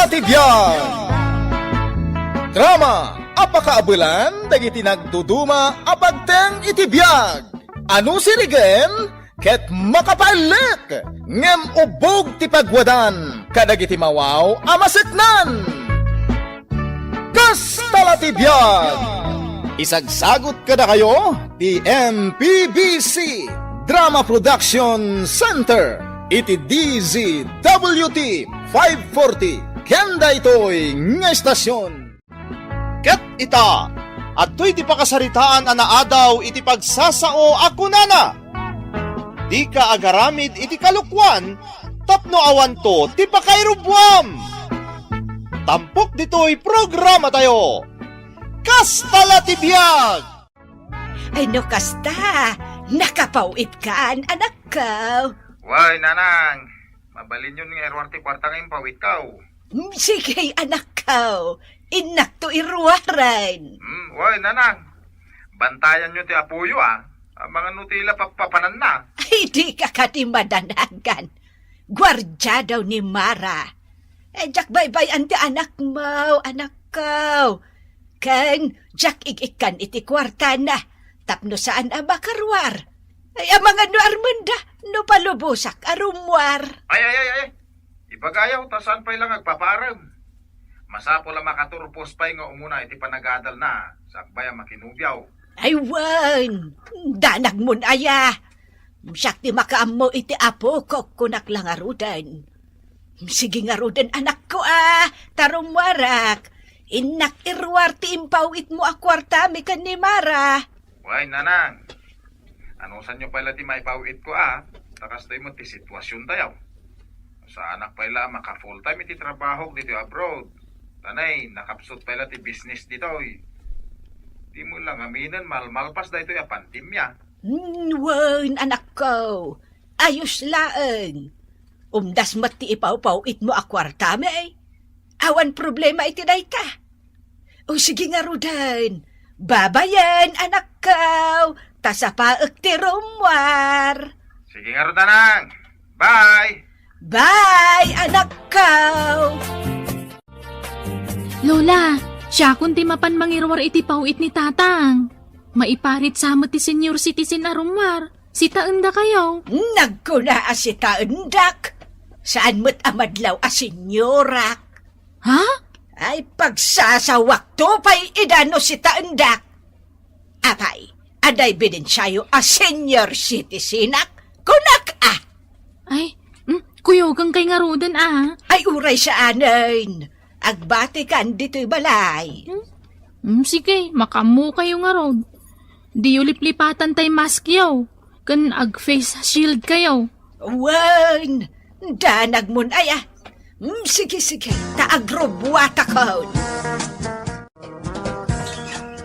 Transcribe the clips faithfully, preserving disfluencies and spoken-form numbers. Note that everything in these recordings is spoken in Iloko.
Ti biag. Drama a pakaabelan dagiti nagduduma a pagteng iti biag. Ano sirigen ket makapaelek ngem ubog ti pagwadan kadagiti mawaw a maseknan. Kasta la ti biag. Isagsagut kadakayo ti M P B C Drama Production Center iti D Z W T five forty ken daytoy nga estasion. Ket ita, adtoy ti pakasaritaan a naadaw iti pagsasao a kunana, "Dika agaramid iti kalokuan tapno awanto ti pakairubuam." Tampok ditoy programatayo. Kasta la ti biag! Ay, no kasta, nakapaw-itkan, anakko. Way, nanang, mabalinyon nga iruar ti kuarta nga impawitko. Mm, sige, anakko, innakto iruaren. Hmm, way, nanang, bantayanyo ti apoyo, a. Amangan no ti la pappapananna. Ay, dika kadi madanagan. Guardia daw ni Mara. Eh, diak baybay-an ti anakmo, anakko. Ken diak ig-ikkan iti kuartana tapno saan a makaruar. Ay, amangan no armenda no palubosak a rummuar. Ay, ay, ay, ay. Ibagayo, ta saan pay la nga agpaparem. Masapul a makaturpos pay nga umuna iti panagadalna, sakbay a makinubiaw. Ay, wen, danagmon aya. Siak ti makaammo iti apok, kunak la ngaruden. Sige ngaruden, anakko, a, ta rummuarak. Innak iruar ti impaw-itmo a kuartami ken ni Mara. Way, nanang. Anusanyo pay la ti maipaw-itko, a, ta kastoy met ti situasiontayo. Saanak pay la a maka-full time iti trabahok ditoy abroad. Tanay, nakapsut pay la ti business ditoy. Dimo la ngaminen malmalpas daytoy a pandemia. Hmm, wen, anakko. Ayos laeng. Umdas met ti ipawpaw-itmo a kuartami. Awan problema iti dayta. O sige ngaruden, babayen, anakko, ta sapaek ti rummuar. Sige ngarud, nanang. Bye! Bye, anakko! Lola, siakon ti mapan mangiruar iti paw-it ni Tatang. Maiparit sa met ti senior citizen a rummuar. Sitaendakayo. Nagkuna a sitaendak. Saan met a madlaw a seniorak. Ha? Ay, pagsasawakto pay ida no sitaendak. Apay, adda ebidensiayo a senior citizenak? Kunak, a. Ay, mm, kuyogan kay ngaruden, a. Ay, uray saanen. Agbatikan ditoy balay. Hmm? Hmm, sige, makaammokayo ngarud. Diyo liplipatan tay maskyo, ken ag-face shield kayo. Wen, danagmon aya. Hmm, sige, sige, ta agrubbuatakon.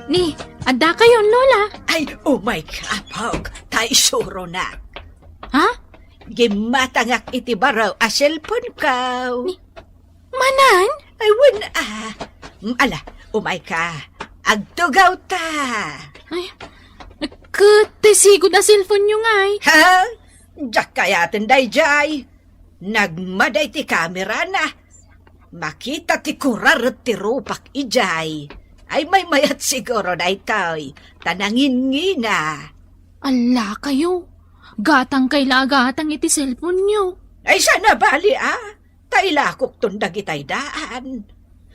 Ni, adda kayon, Lola? Ay, umay ka, Pog, ta isuronak. Ha? Gimmatangak iti baro a cellphone ko. Ni, Manan? Ay, wen, a. Mm, ala, umay ka. Agtugaw ta. Ay, ket ti sigud a cellphone-yo ngay? Ha? Diak kayaten dayjay. Nagmada iti kamerana. Makita ti kuraret ti rupak idiay. Ay, maymayat siguro daytoy. Ta nangingina. Alla kayo. Gatang kay la a gatang iti cellphone-yo. Ay, saan a bali, a? Ta ilakokton dagitay daan.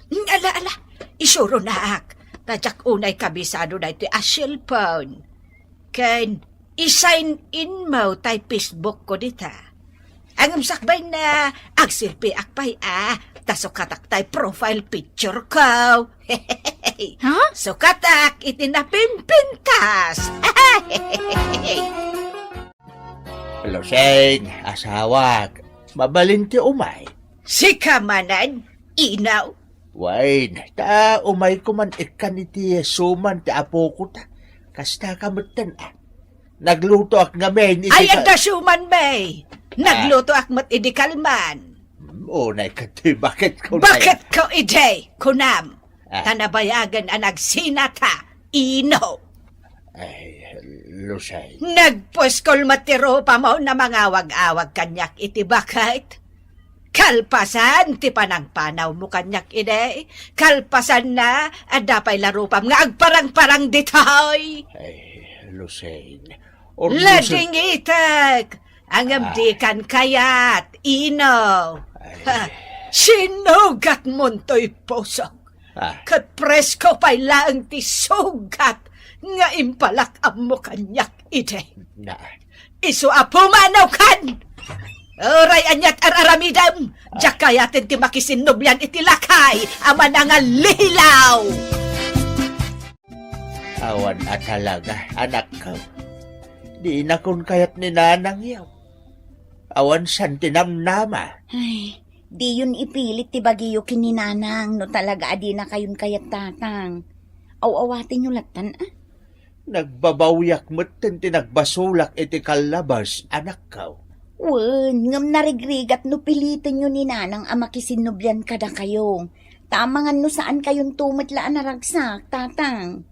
Ala, ala, isuronak. Ta diak unay kabisado daytoy a cellphone. Ken, i-sign in mo tay Facebook ko dita. Ngem sakbay na, agselfieak pay a, ta sukatak tay profile picture ko. Ha? Sukatak iti napimpintas. Lusing, asawak, mabalin ti umay? Sika manen, Ino? Wen, ta umayko man ikkan iti suman ti apoko ta. Kasta ka metten, a. Naglutoak ngamin iti Ay, ka- adda suman, bay. Ah. Naglutoak met idi kalman. Hmm, unay ka ti, bakit ko na- Bakit ko idi, kunam? Ah. Ta nabayagen a nagsinata, Ino? Ay, Lusing. Nagpuskol met ti rupamo na mangawag-awag kaniak iti baket. Kalpasan ti panangpanawmo kaniak idi, kalpasanna, adda pay la rupam nga agparangparang ditoy. Ay, Lucene, or Lucene. Ladingitek! Angem Ah. dikan kayat, Ino. Ay. Ha, sinugatmontoy pusok. Ah. Ket presko pay laeng ti sugat nga impalak-ammo kaniak idi. Na. Isu a pumanawkan! Uray aniat ar-aramidem, diak kayaten ti makisinnublian iti lakay a manangalilaw! Awan a talaga, anakko. Dinakon kayat ni nanangyo. Awan san ti namnama. Ay, diyon ipilit ti bagiyo ken ni nanang no talaga a dinakayon kayat, tatang. Aw-awatenyo lattan, a? Nagbabawiak metten ti nagbasolak iti kallabas, anakko. Wen, ngem narigrigat no pilitenyo ni nanang a makisinnublian kadakayo. Ta amangan no saankayonto met la a naragsak, tatang.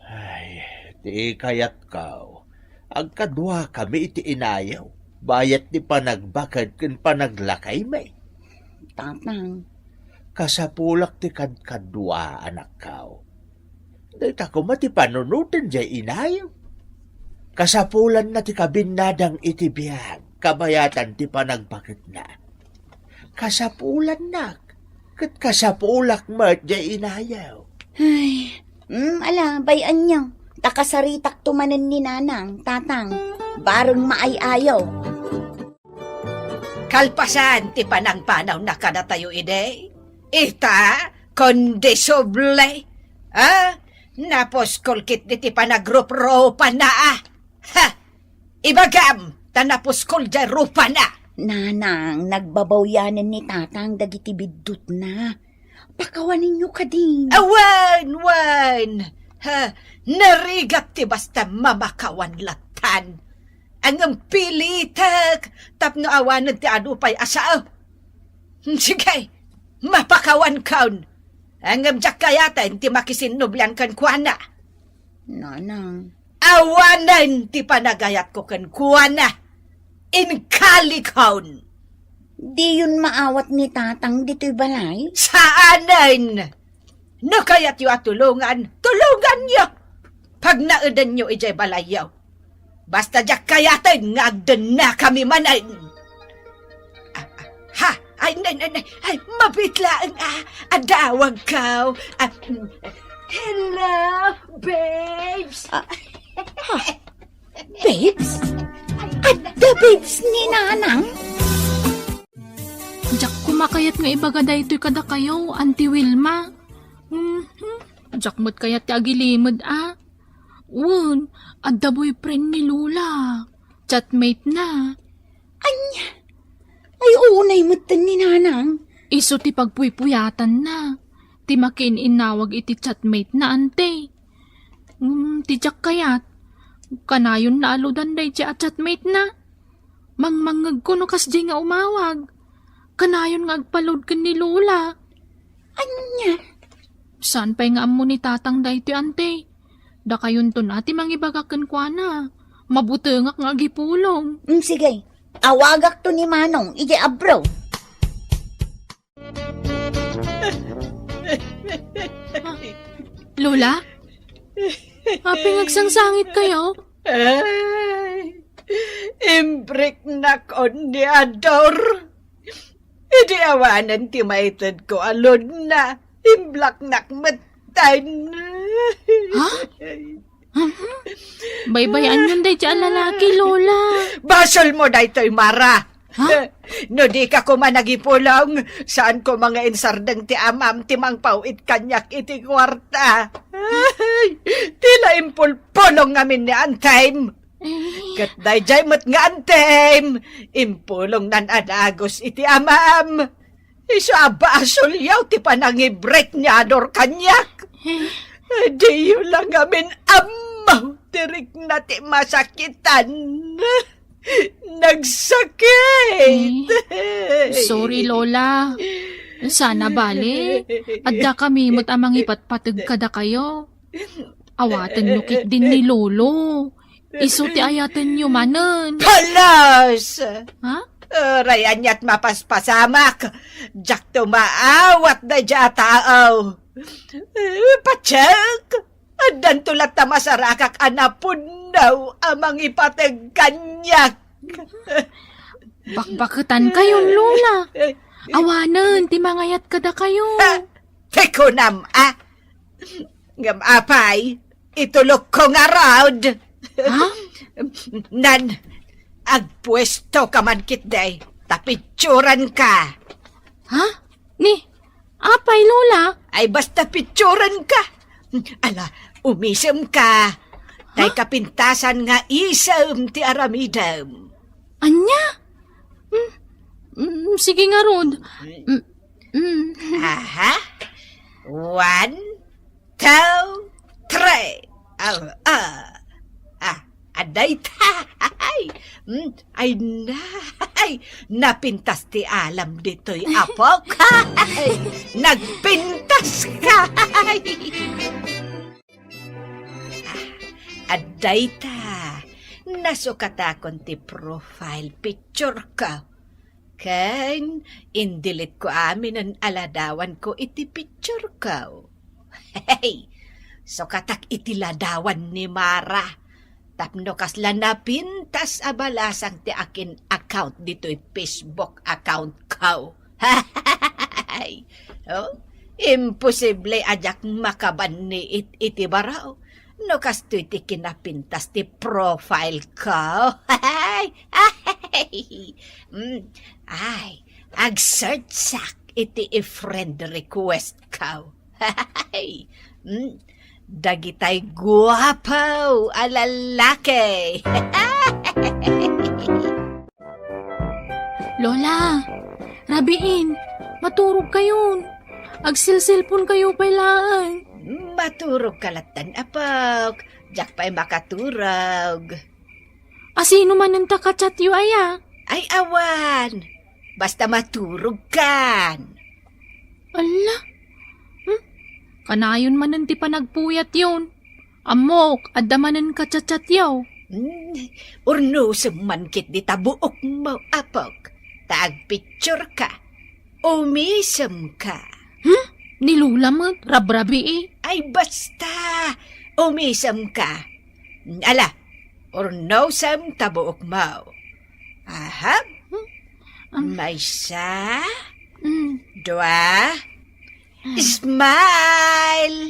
Ay, ti kayatko, agkaduakami iti inayo, bayat ti panagbaket ken panaglakaymi. Tatang. Kasapulak ti kadkadua, anakko. Dayta koma ti panunoten jay inayo. Kasapulanna ti kabinnadang iti biag, kabayatan ti panagbaketna. Kasapulannak, ket kasapulak met jay inayo. Ay, mm, ala, bay-anyo. Ta kasaritakto manen ni nanang, tatang. Bareng maay-ayo. Kalpasan ti panangpanawna kadatayo idi, ita, kondisable. A, napuskol ketdi ti panagruprupana, a. Ha! Ibagam, ta napuskol jay rupana. Nanang, nagbabawianen ni tatang dagiti biddutna. Pakawanenyo kadi. Awan, wan! Ha, narigat ti basta mamakawan lattan. Ngem pilitek tapno awanen ti adu pay a sao. Sige, mapakawankon. Ngem diak kayaten ti makisinnublian kenkuana. Nanang. Awanen ti panagayatko kenkuana. Inkalikon. Diyon maawat ni tatang ditoy balay? Saanen! No kayatyo a tulongan, tulonganyo! Pagnaedenyo idiay balayyo. Basta diak kayaten nga agdennakami manen. Ah, ah, ha? Ay, nay, nay, nay. Ay, mabiit laeng, a, adawagko. A, mm. Hello, babes. A, ha? Babes? Adda babes ni nanang? Diak koma kayat nga ibaga daytoy kadakayo, Auntie Wilma. Mhm. Diak met kayat ti agilimed, a. Wen, adda boyfriend ni Lola. Chatmate na. Ania? Ay, unay metten ni nanang. Isu ti pagpuypuyatanna. Ti makiin-innawag iti chatmate na, ante. Ngem ti diak kayat, kanayon naaludan daydiay a chatmate na. Mangmangngegko no kasdiay nga umawag. Kanayon nga agpalud ken ni Lola. Ania? Saan pay nga ammo ni tatang daytoy, ante? Dakayonton a ti mangibaga kenkuana. Mabutengak nga agipulong. Mm, sige. Awagakto ni Manong idiay abro. Lola? Apay nga agsangsangitkayo? Ay, imbriknak on ni Ador. Idi awanen ti maitedko a load na, imblaknak metten. Ha? Mhm. Baybay-anyon daydiay a lalaki, Lola. Basolmo daytoy, Mara. Ha? No dika koma nagipulong, saan koma nga insardeng ti amam ti mangpaw-it kaniak iti kuarta. Ay, ti la impulpulong ngamin ni Antem. Eh. Ket daydiay met nga Antem, impulongnan a dagus iti amam. Isu a basolyo ti panangibrek ni Ador kaniak. Eh. Diyo la ngamin ammo ti rikna ti masakitan. Nagsakit. Eh, sorry, Lola. Sana bale, adda kami met a mangipatpateg kadakayo. Awatenyo ketdin ni Lolo. Isu ti ayatenyo manen. Kalas! Ha? Uray aniat mapaspasamak, diakto maawat daydiay a tao. Eh, patiek! Addanto latta masarakak a napudno a mangipateg kaniak. Bakbaketan kayon, Lola. Awanen ti mangayat kadakayo. Ha? Ti kunam, a? Ngem apay, itulokko ngarud. Ha? Nan, agpuesto ka man ketdi, ta picturan ka. Ha? Ni, apay, Lola? Ay, basta picturan ka. Ala, umisem ka. Tay Ha? kapintasan nga isem ti aramidem. Ania? Mm, mm, sige ngarud. Mm, mm. Aha. One, two, three. Ah, ah. Ah, adayta. Mm, ay, nay. Napintas ti alam ditoy, apok. Nagpintas ka. Adayta, nasukatakon ti profile picture ko. Ken, indelete ko aminen a ladawanko iti picture ko. Hey, sukatak iti ladawan ni Mara. Tapno kasla napintas a balasang ti akin account ditoy Facebook account ko. Hay! Oh, imposible a diak makabanniit iti baro no kastoy ti kinapintas ti profile ko. Hay! Ay! Mm, ay, agsearchak iti i-friend request ko. Hay! Mm, dagitay guapo a lalaki. Lola, rabiin, maturog kayon. Agselselpon kayo pay laeng. Maturog ka lattan, apok. Diak pay makaturog. Asino manen ta ka-chat-yo aya? Ay, awan. Basta maturog kan. Alla? Hmm? Kanayon manen ti panagpuyatyon. Ammok, adda manen ka-chat-chat-yo. Hmm, urnosem man ketdi ta buokmo, apok. Ta agpicture ka. Umisem ka. Hmm? Ni Lola met, rabrabii. Ay, basta. Umisem ka. Ala, urnosem ta buokmo. Aha. Hmm? Am- Maysa, Mm. dua, Smile!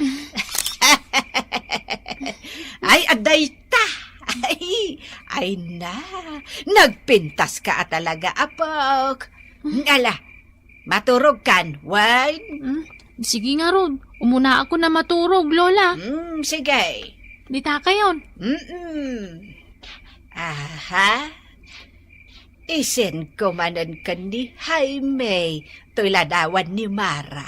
Ay, adayta! Ay, ay na, nagpintas ka a talaga, apok. Ala, maturog kan, wen? Mm, sige ngarud, umuna ako na maturog, Lola. Mm, sige. Dita kayon. Mm-mm. Aha. Isin ko manen ken ni Jaime toy ladawan ni Mara.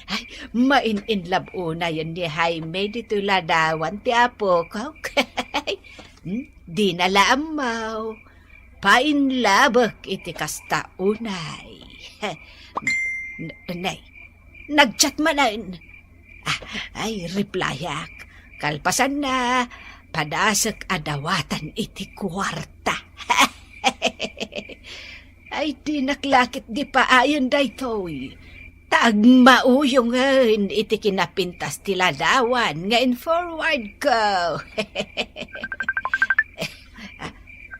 Ay, main-in love unayen ni Jaime ditoy ladawan ti apok. Hmm? Dina la ammo. Painlabek iti kasta unay. N-, nay, nag-chat manen. Ah, ay, replyak. Kalpasanna, padasek a dawatan iti kuarta. Ay, dinak la ketdi paayen daytoy. Ta agmauyongen iti kinapintas ti ladawan nga in-forward ko.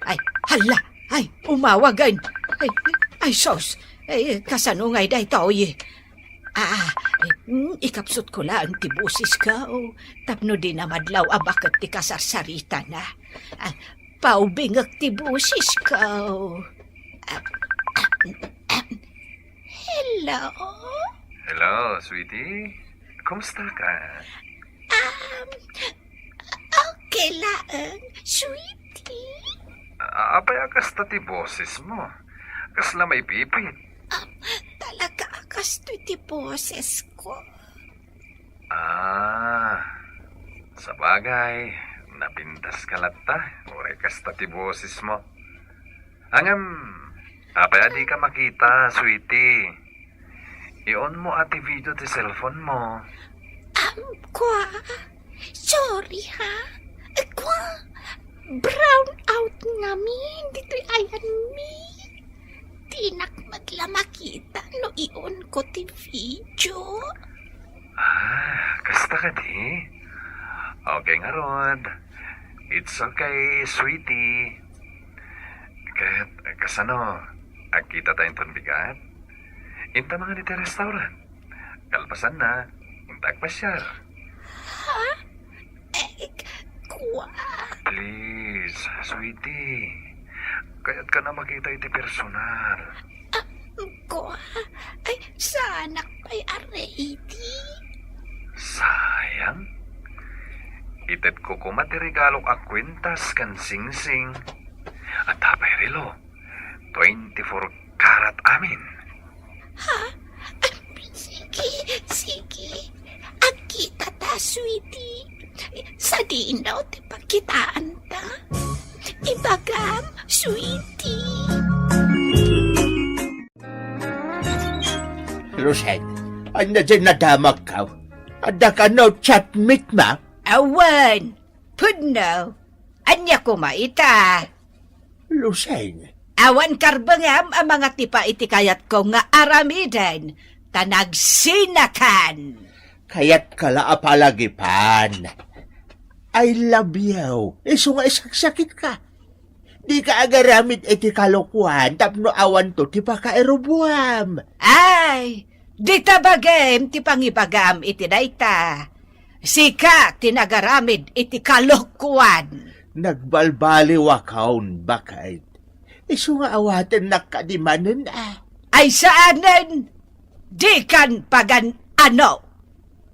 Ay, hala! Ay, umawagen! Ay, ay, sus! Ay, kasano ngay daytoy? Ah, mm, ikapsutko laeng ti bosesko tapno dina madlaw a baket ti kasarsaritana. Ah, paubingek ti bosesko. Ah, ah, ah, hello? Hello, sweetie. Kumusta ka? Um, okay laeng, sweetie. A-, apay a kasta ti boses mo? Kasla maipipit? Ah, talaga a kastoy ti boses ko. Ah, sabagay, napintas ka latta, uray kasta ti boses mo. Ngem, apay a di ka makita, sweetie? I-on mo a ti video ti cellphone mo. Um, kwa? Sorry, ha? Eh, kwa? Brown out ngamin ditoy ayanmi. Dinak met la makita no iunko ti video. Ah, kasta kadi? Okay ngarud. It's okay, sweetie. Ket, kasano? Agkitatayo inton bigat? Inta mangan iti restaurant. Kalpasanna, inta agpasiar. Ha? Eh, kua. Please, sweetie. Kayatka a makita iti personal. Ah, kua. Ay, saanak pay a ready. Sayang. Itedko koma ti regalok a kuintas ken singsing. Adda pay relo. Twenty-four karat amin. Ha? Ah, sige, sige. Agkitata, sweetie. Sadino ti pagkitaanta? Ibagam, sweetie. Rosel, ania diay nadamagko? Adda kano chatmate mo? Awan. Pudno. Ania koma ita? Rosel. Awan karbengam a mangatipa iti kayatko nga aramiden, ta nagsinakan. Kayatka la a palagipan. I love you. Isu nga isaksakitka. Dika agaramid iti kalokuan tapno awanto ti pakairuboam. Ay, dita bagim ti pangibagam iti dayta. Sika ti nagaramid iti kalokuan. Nagbalbaliwakon, baket. Isu nga awatennak kadi manen a. Ay saanen, dikan pagan-ano.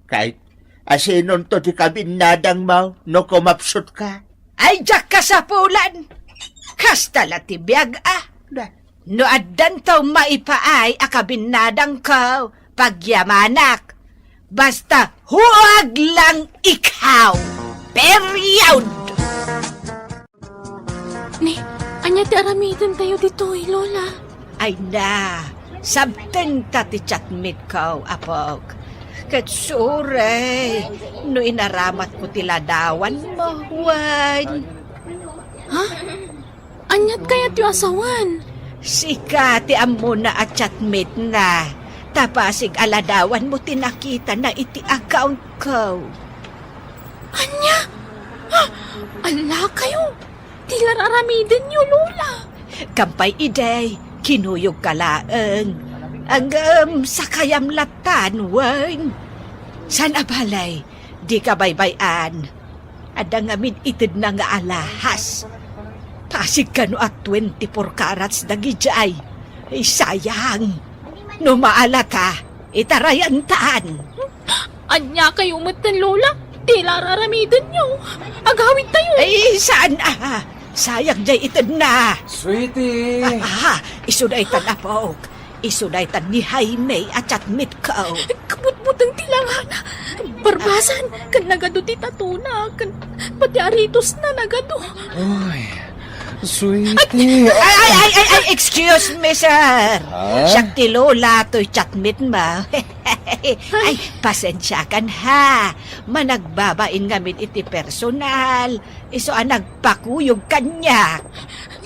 Ket, asinonto ti kabinnadangmo no kumapsutka? Ay, diak kasapulan. Kasta la ti biag a. Na. No addanto maipaay a kabinnadangko, pagyamanak. Basta huag lang ikaw. Period! Ni, ania ti aramidentayo ditoy, Lola? Ay na, sabtengta ti chatmate ko, apok. Ket sorry, no inaramatko ti ladawanmo, wen. Ha? Aniat kayatyo a sawen? Sika ti ammona a chatmate na. Ta pasig a ladawanmo ti nakitana iti account ko. Ania? Ah, ala kayo! Ti la ar-aramidenyo, Lola! Kampay idi, kinuyogka laeng. Ngem sakayam latan, wen. Saan a balay, dika baybay-an. Adda ngamin itedna nga alahas. Pasig kano a twenty-four carats dagidiay. Ay, sayang. No maalata, itarayantan. Ania kayo metten, Lola? Ti la ar-aramidenyo. Agawidtayo. Ay, saan a? Sayang diay itedna. Sweetie! Ah, ah, isu daytan, apok. Isu daytan ni Jaime a chatmate ko. Kabutbuteng ti langana. Barbasan, ken nagadu ti tatona, ken pati aritosna nagadu. Ay, sweetie. Ay, ay, ay, ay, ay, excuse me, sir. Ha? Siak ti Lola, toy chatmate mo. Ay, pasensiakan, ha. Managbabain ngamin iti personal. Isu a nagpakuyog kaniak.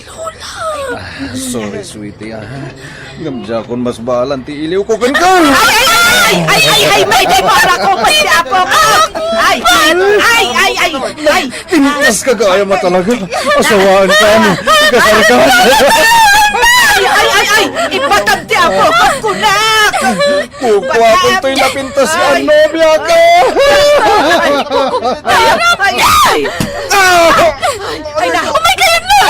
Lola! Ah, sorry, sweetie, ah. Ngem diakon masbalan ti iliwko kenka. Ay, ay, ay, ay, ay, ay, ay, may, may, para ko, pati apo ko. Ay, ay, ay, ay, ay, ay. Intas ka gayam a talaga. Asawaanka, kasarka. Ay, ay, ay, ay, ipatam ti apo ko, kunak. Kukuakon toy napintas nga nobiaka. Ay, ay, ay, ay. Ah! Ay, na. Oh my God, no!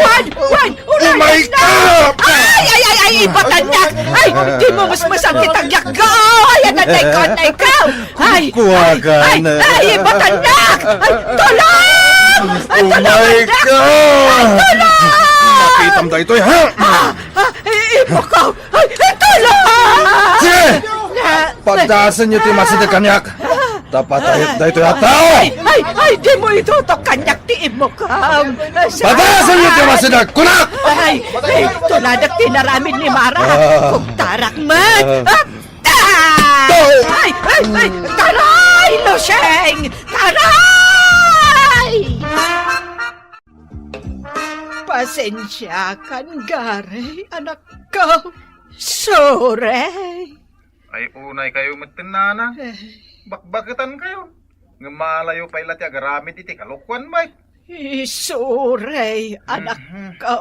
Juan! Juan! Umay ka! Ay, ay, ay, ay, ipatanyak! Ay, di mo mas masakit ang yakko! Ay, anay ka, anay ka! Ay, Kuha ay, ka ay, na. Ay, ipatanyak! Ay, tulong! Ay, tulong! Umay ka! Ay, tulong! Makitam da ito, ha? Ah, ah, i-, ipo ko! Ay, ay, tulong! Sige! Na- Padasen yo ti masideg kaniak! Ta patayek daytoy a tao! Ay, ay, ay, di mo itutok kaniak ti immukam! Padasen yo ti masideg! Kunak! Ay, ay, tuladak ti naramid ni Mara! Ah. Kugtarak met! Ah. Ah! Tao! Ay, ay, ay! Taray, Luseng! Taray! Pasensiakan, Gary, anakko. Sorry. Ay, unay kayo met, Nana. Eh. Bakbaketan kayo. Ngem malayo pay la ti agaramid iti kalokuan, bay. Isuray, Mhm. anakko.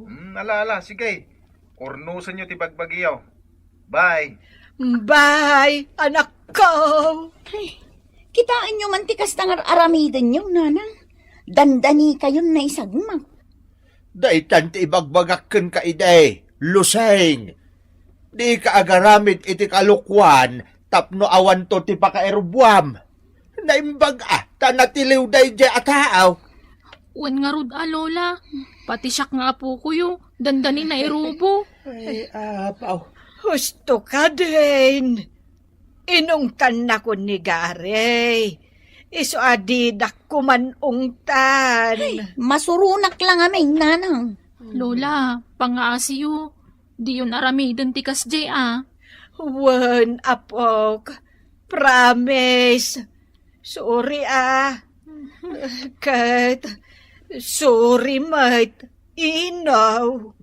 Hmm, ala, ala, sige. Kurnosenyo ti bagbagiyo. Bye. Bye, anakko. Ay, kitaenyo man ti kasta nga ar-aramidenyo, nanang. Dandanikayon naisagmak. Daytan ti ibagbagak kenka idi, Luseng. Dika agaramid iti kalokuan tapno awanto ti pakairubbuam. Naimbag a ta natiliw daydiay a tao. Wen ngarud a, Lola. Pati siak nga apokoyo, dandani nairubo. Ay, apaw. Husto kadin. Inungtannakon ni Gary. Isu a didak kuman ungtan. Ay, masuronak la ngamin, nanang. Lola, pangaasiyo. Diyon aramiden ti kasdiay a. Wen, apok. Promise. Sorry a. Ket sorry met, Ino.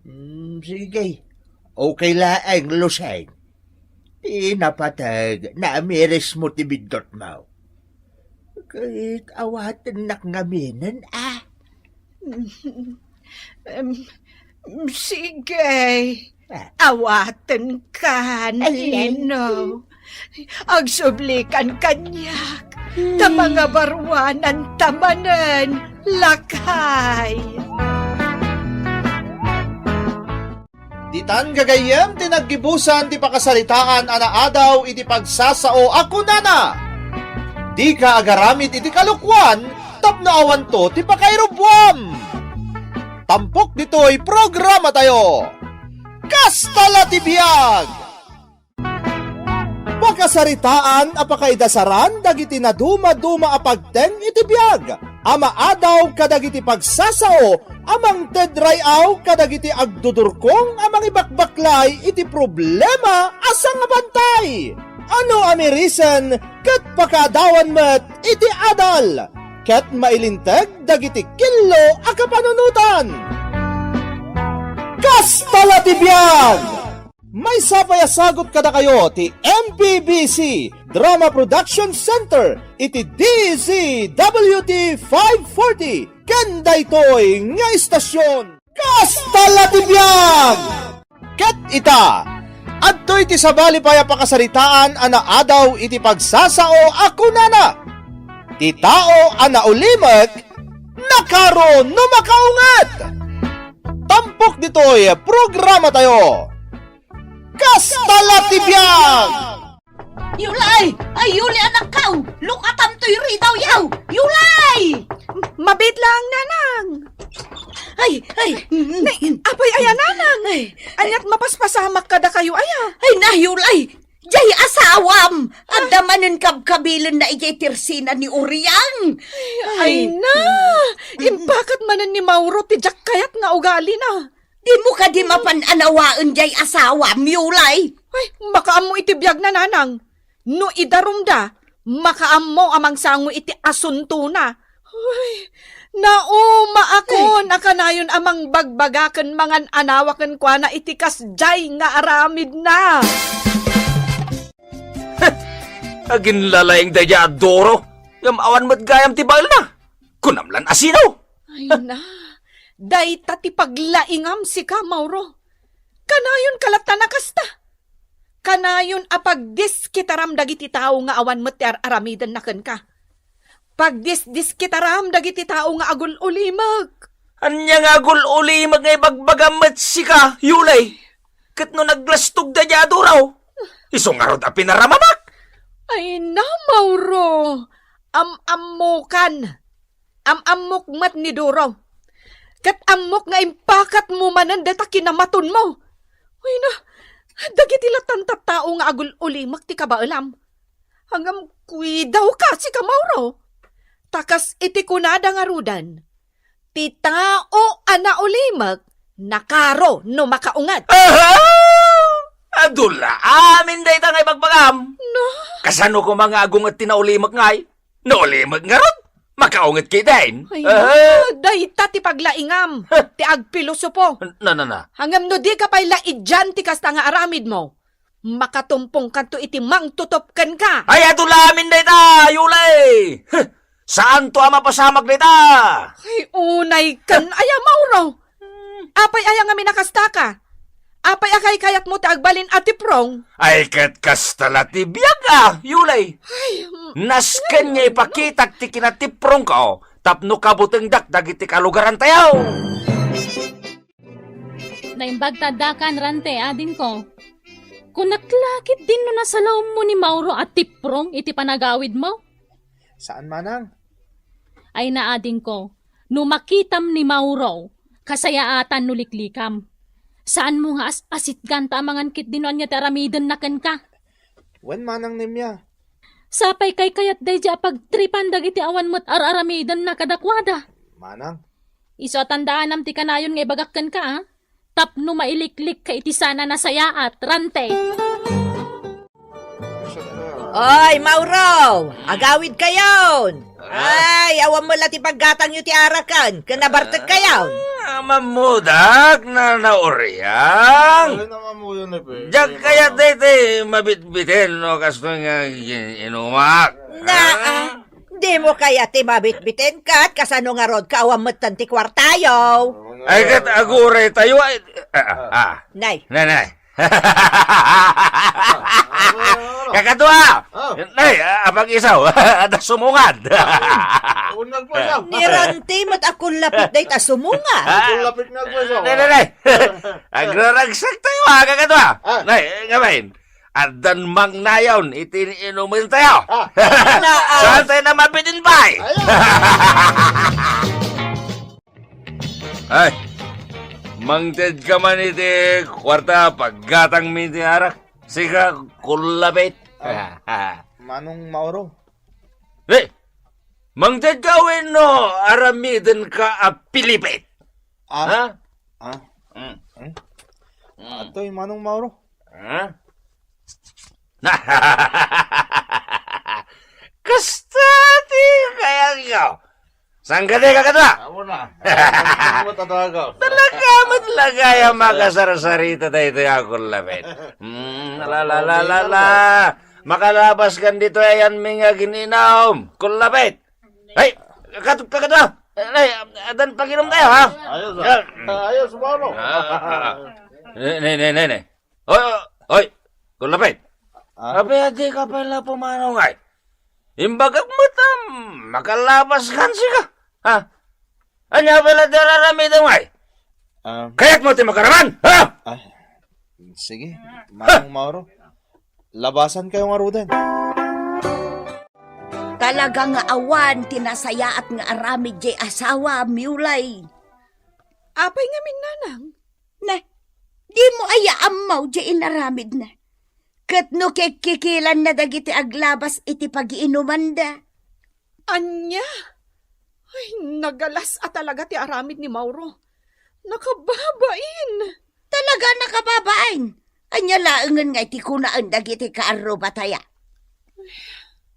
Mm, sige. Okay laeng, Luseng. Ti napateg, naamirismo ti biddutmo. Ket awatennak ngaminen a. Em, sige. Ah. Awatenkan, Ay, ay. Ino. Agsublikan kaniak. Hmm. Ta mangabaruananta manen, lakay. Ditan gagayyem ti naggibusan ti pakasaritaan a naadaw iti pagsasao a kunana, "Dika agaramid iti kalokuan tapno awanto ti pakairubbuam." Tampok ditoy programatayo. Kasta la ti biag! Pakasaritaan a pakaidasaran dagiti nadumaduma a pagteng iti biag a maadaw kadagiti pagsasao a mangted ray-aw kadagiti agdudurkong a mangibakbaklay iti problema a sangabantay. Ano a mirisen ket pakaadawan met iti adal ket mailinteg dagiti killo a kapanunotan. Kasta la ti biag! Maysa pay a sagut kadakayo ti M P B C Drama Production Center iti D Z W T five forty ken daytoy nga istasyon. Kasta la ti biag! Ket ita, adtoy ti sabali pay a pakasaritaan a naadaw iti pagsasao a kunana, "Ti tao a naulimek, nakaro no makaunget." Tampok ditoy programatayo. Kasta la ti biag! Yulay! Ay, Yuli, anakkaw! Lukatamtoy ridaw yaw! Yulay! Mabit lang, nanang! Ay, ay! Nay, apay aya, nanang? Ay. Aniat mapaspasamak kadakayo aya? Ay, na, Yulay! Jay asawam! Adda manen kabkabilenna idiay tersina ni Uriang! Ay, ay, na! Impakat manen ni Mauro ti diak kayat nga ugalina. Dimo kadi mapan a nawaen jay asawam, Yulay? Ay, makaammo iti biagna, nanang. No idarumda, makaammo a mangsango iti asuntona. Ay, naumaakon a kanayon a mangbagbaga ken mangan-anawa kenkuana iti kasdiay nga aramidna. Aginlalaing daydiay a duro, ngem awan met gayam ti baelna. Kunam lan a sino? Ay na, dayta ti paglaingam sika, Mauro. Kanayon ka latta a kasta. Kanayon a pagdiskitaram dagiti tao nga awan met ti ar-aramidenna kenka. Pagdisdiskitaram dagiti tao nga agul-ulimek. Ania nga agul-ulimek nga ibagbagam met sika, Yulay? Ket no naglastog daydiay a duraw, isu ngarud a pinaramanak. Ay na, Mauro, am-ammokan. Am-ammok met ni Duro. Ket ammok nga impakatmo manen dayta kinamatonmo. Ay na, dagiti lattan tattao nga agul-ulimek ti kabaelam. Ngem kuidawka, sika, Mauro. Ta kas iti kunada ngaruden, ti tao a naulimek, nakaro no makaunget. Aha! Adu la amin dayta nga ibagbagam. No? Kasano koma nga agunget ti naulimek ngay? Naulimek ngarud? Makaunget ketdin. Ay, aha, dayta ti paglaingam, ti agpilosopo. Na, na, na. Ngem no dika pay la idian ti kasta nga aramidmo, makatumpongkanto iti mangtutop kenka. Ay, adu la amin dayta, Yulay. Huh, saanto a mapasamak dayta. Ay, unay ken aya, Mauro. Apay aya ngamin a kastaka? Apay a kaykayatmo ti agbalin a tiprong? Ay, ket kasta la ti biag a, Yulay. Ay, mm, nasken nga ipakitak ti kinatiprongko tapno kabutengdak dagiti kalugarantayo. Naimbag ta addakan, Rante, adingko. Kunak la ketdin no nasalaommo ni Mauro a tiprong iti panagawidmo? Saan, manang? Ay, naadingko, no makitam ni Mauro, kasayaatan no liklikam. Saanmo nga as-asitgan ta amangan ketdin no ania ti aramidenna kenka. Wen, manang Nemia. Sapay kaykayat daydiay a pagtripan dagiti awan met ar-aramidenna kadakuada. Manang. Isu a tandaanam ti kanayon nga ibagak kenka, a? Tapno mailiklikka iti saan a nasayaat, Rante. Oy, Mauro! Agawidkayon! Ah? Ay, awan met la ti paggatangyo ti araken, ken nabartekkayon. Ah, mammudak, Nana Oriang. Ay, na, mammuyo ni Pe. Diak kayat daytoy mabitbiten no kastoy nga gin-inumak. Na, ah? Ah? Dimo kayat ti mabitbiten ket kasano ngarud ka awan metten ti kuartayo? Ay, ket aguraytayo, ay, ah, ah, ah. Nay. Nay, nay. Kakadua! Ah. Nay, ah, apag-isaw, adda sumungad. Ako nagpasaw. Ni Rante met a kullapit dayta sumungad. Ako kullapit nga agpasaw. Nay, nay, nay. Agraragsaktayo, ah, kakadua. Ah. Nay, ngamin. Addan mangnayon iti inumentayo. Ah. Saan tayo na mabidin, bay? Ayan. Ay, mangted ka man iti kuarta, paggatang mi iti arak. Sika, kullapit. Ah, Manong Mauro. Eh, mangted ka wenno aramiden ka a pilipit? Ah, ha? Ah. Mm. Eh? Mm. Atoy, Manong Mauro. Ha? Kasta ti kayatyo. Saan ka di kakadua? Amo na. Amo ta talaga. Talaga met lagaya makasarsarita daytoy a kullapit. Mm, la, la, la, la, la. Makalabas kan ditoy ayan mi nga gin-inom. Kullapit. Ay, kat-, kakadua. Ay, adan paginom tayo, ha? Ayos, ah. Ayos, Mauro. Ah, ah, ah. Ne, ne, ne, ne, ne. Oy, oy, oy, kullapit. Ah? Abi, adi ka pala pumanaw ngay. Imbagak met a makalabas kan sika. Ha? Ania pala ti araramidem ngay? Um, kayatmo ti makaraman, ha? Ah, sige, Manong Mauro. Labasan kayo ngaruden. Talaga nga awan ti nasayaat nga aramid jay asawa, Miulay. Apay ngamin, Nanang? Ne, dimo aya ammo jay inaramidna? Ket no kikkikilanna dagiti aglabas iti pagiinumanda. Ania? Ay, nagalas a talaga ti aramid ni Mauro. Nakababain. Talaga nakababain. Ania laengen nga iti kunaen dagiti kaarrubataya?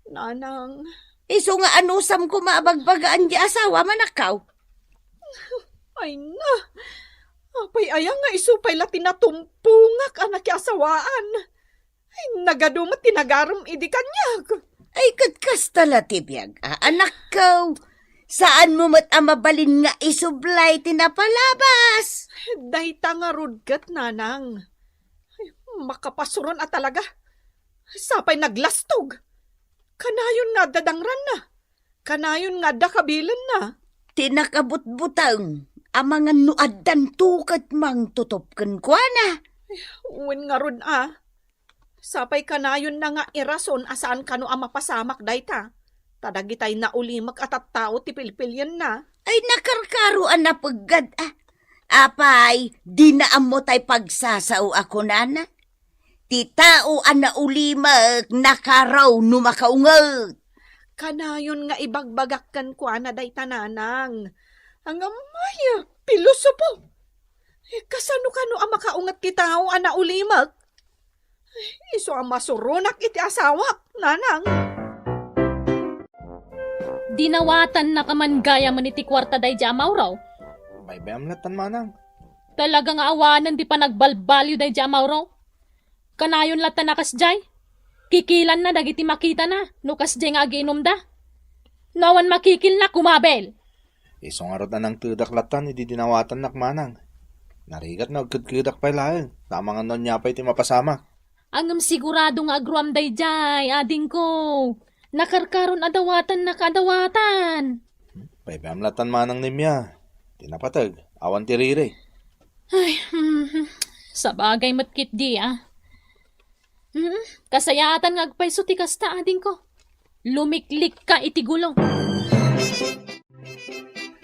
Nanang. Isu nga anusam koma a bagbagaan di asawa, manakkaw? Ay na, apay aya nga isu pay la ti natumpongak a nakiasawaan? Ay, nagadu met ti nagarem idi kaniak. Ay, ket kasta la ti biag, a, anakko. Saanmo met a mabalin nga isublay ti napalabas. Dayta ngarud ket, Nanang. Ay, makapasuron a talaga. Sapay naglastog. Kanayon nga adda dangranna. Kanayon nga adda kabilenna. Ti nakabutbuteng, amangan no addanto ket mangtutop kenkuana. Wen ngarud a. Sapay kanayonna nga irason a saan kano a mapasamak dayta. Ta dagitay naulimek a tattao ti pilpilienna. Ay, nakarkaro a napeggad a. Apay, dina ammo tay pagsasao a kunana? Ti tao a naulimek, nakaraw no makaunget. Kanayon nga ibagbagak kenkuana dayta, Nanang. Angam ay, pilosopo. Eh, kasano kano a makaunget ti tao a naulimek? Eh, isu a masuronak iti asawak, Nanang. Dinawatannaka man gayamen iti kuarta daydiay a Mauro. Baybay-am lattan, manang. Talaga nga awanen ti panagbalbaliw daydiay a Mauro. Kanayon lattan a kasdiay. Kikilanna dagiti makitana no kasdiay nga agiinumda. No awan makikilna, kumabel. Isu ngarud a nangtedak lattan idi dinawatannak, manang. Narigat no agkedkedak pay laeng, ta amangan no ania pay ti mapasamak. Ngem sigurado nga agruam daydiay, adingko. Nakarkaron a dawatannak a dawatan. Baybay-am lattan, manang Nimia. Ti napateg, awan ti riri. Ay, hmm, sabagay met ketdi, ah. Hmm, kasayaatan nga agpayso ti kasta, adingko. Lumiklikka iti gulo.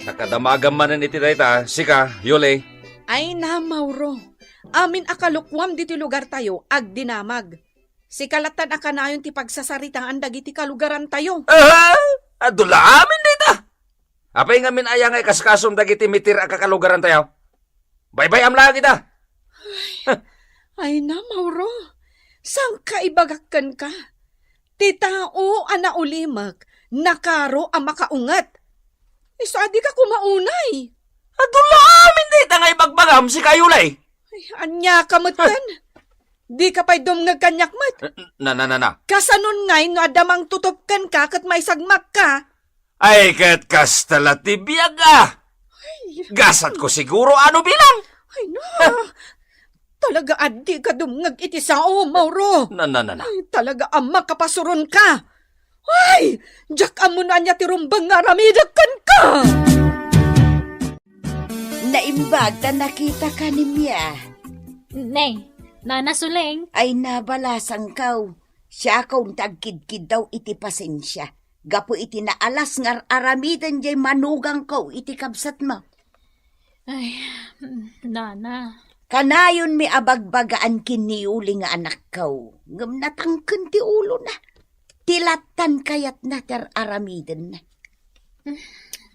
Nakadamagam manen iti dayta, sika, Yuli. Ay na, Mauro. Amin a kalukuam ditoy lugartayo, agdinamag. Sika lattan a kanayon ti pagsasaritaan dagiti kalugarantayo. Ah! Adu la amin dayta! Apay ngamin aya nga ikaskasom dagiti mitir a kakalugarantayo? Baybay-am laeng ita. Ay na, Mauro. Saanka ibagak kenka? Ti tao a naulimek, nakaro a makaunget. Isu a dika koma unay. Adu la amin dayta nga ibagbagam, sika, Yuli. Ay, ania ka met ken? Dika pay dumngeg kaniak met. Na, na, na, na. Kasanon ngay no adda mangtutop kenka ket maisagmakka? Ay, ket kasta la ti biag, ah. Ay. Gasatko siguro a no bilang. Ay, na. Talaga a dika dumngeg iti sao, Mauro. Na, na, na, na. Ay, talaga a makapasuronka. Ay, diak ammo no ania ti rumbeng nga aramidek kenka. Naimbag ta nakitaka, Nimia. Ne, Nana Suleng. Ay, nabalasangkaw. Siakon ti agkidkiddaw iti pasensia. Gapu iti naalas nga ar-aramiden jay manugangko iti kabsatmo. Ay, nana. Kanayonmi a bagbagaan ken ni Yuli nga anakko, ngem natangken ti ulona. Ti lattan kayatna ti ar-aramidenna.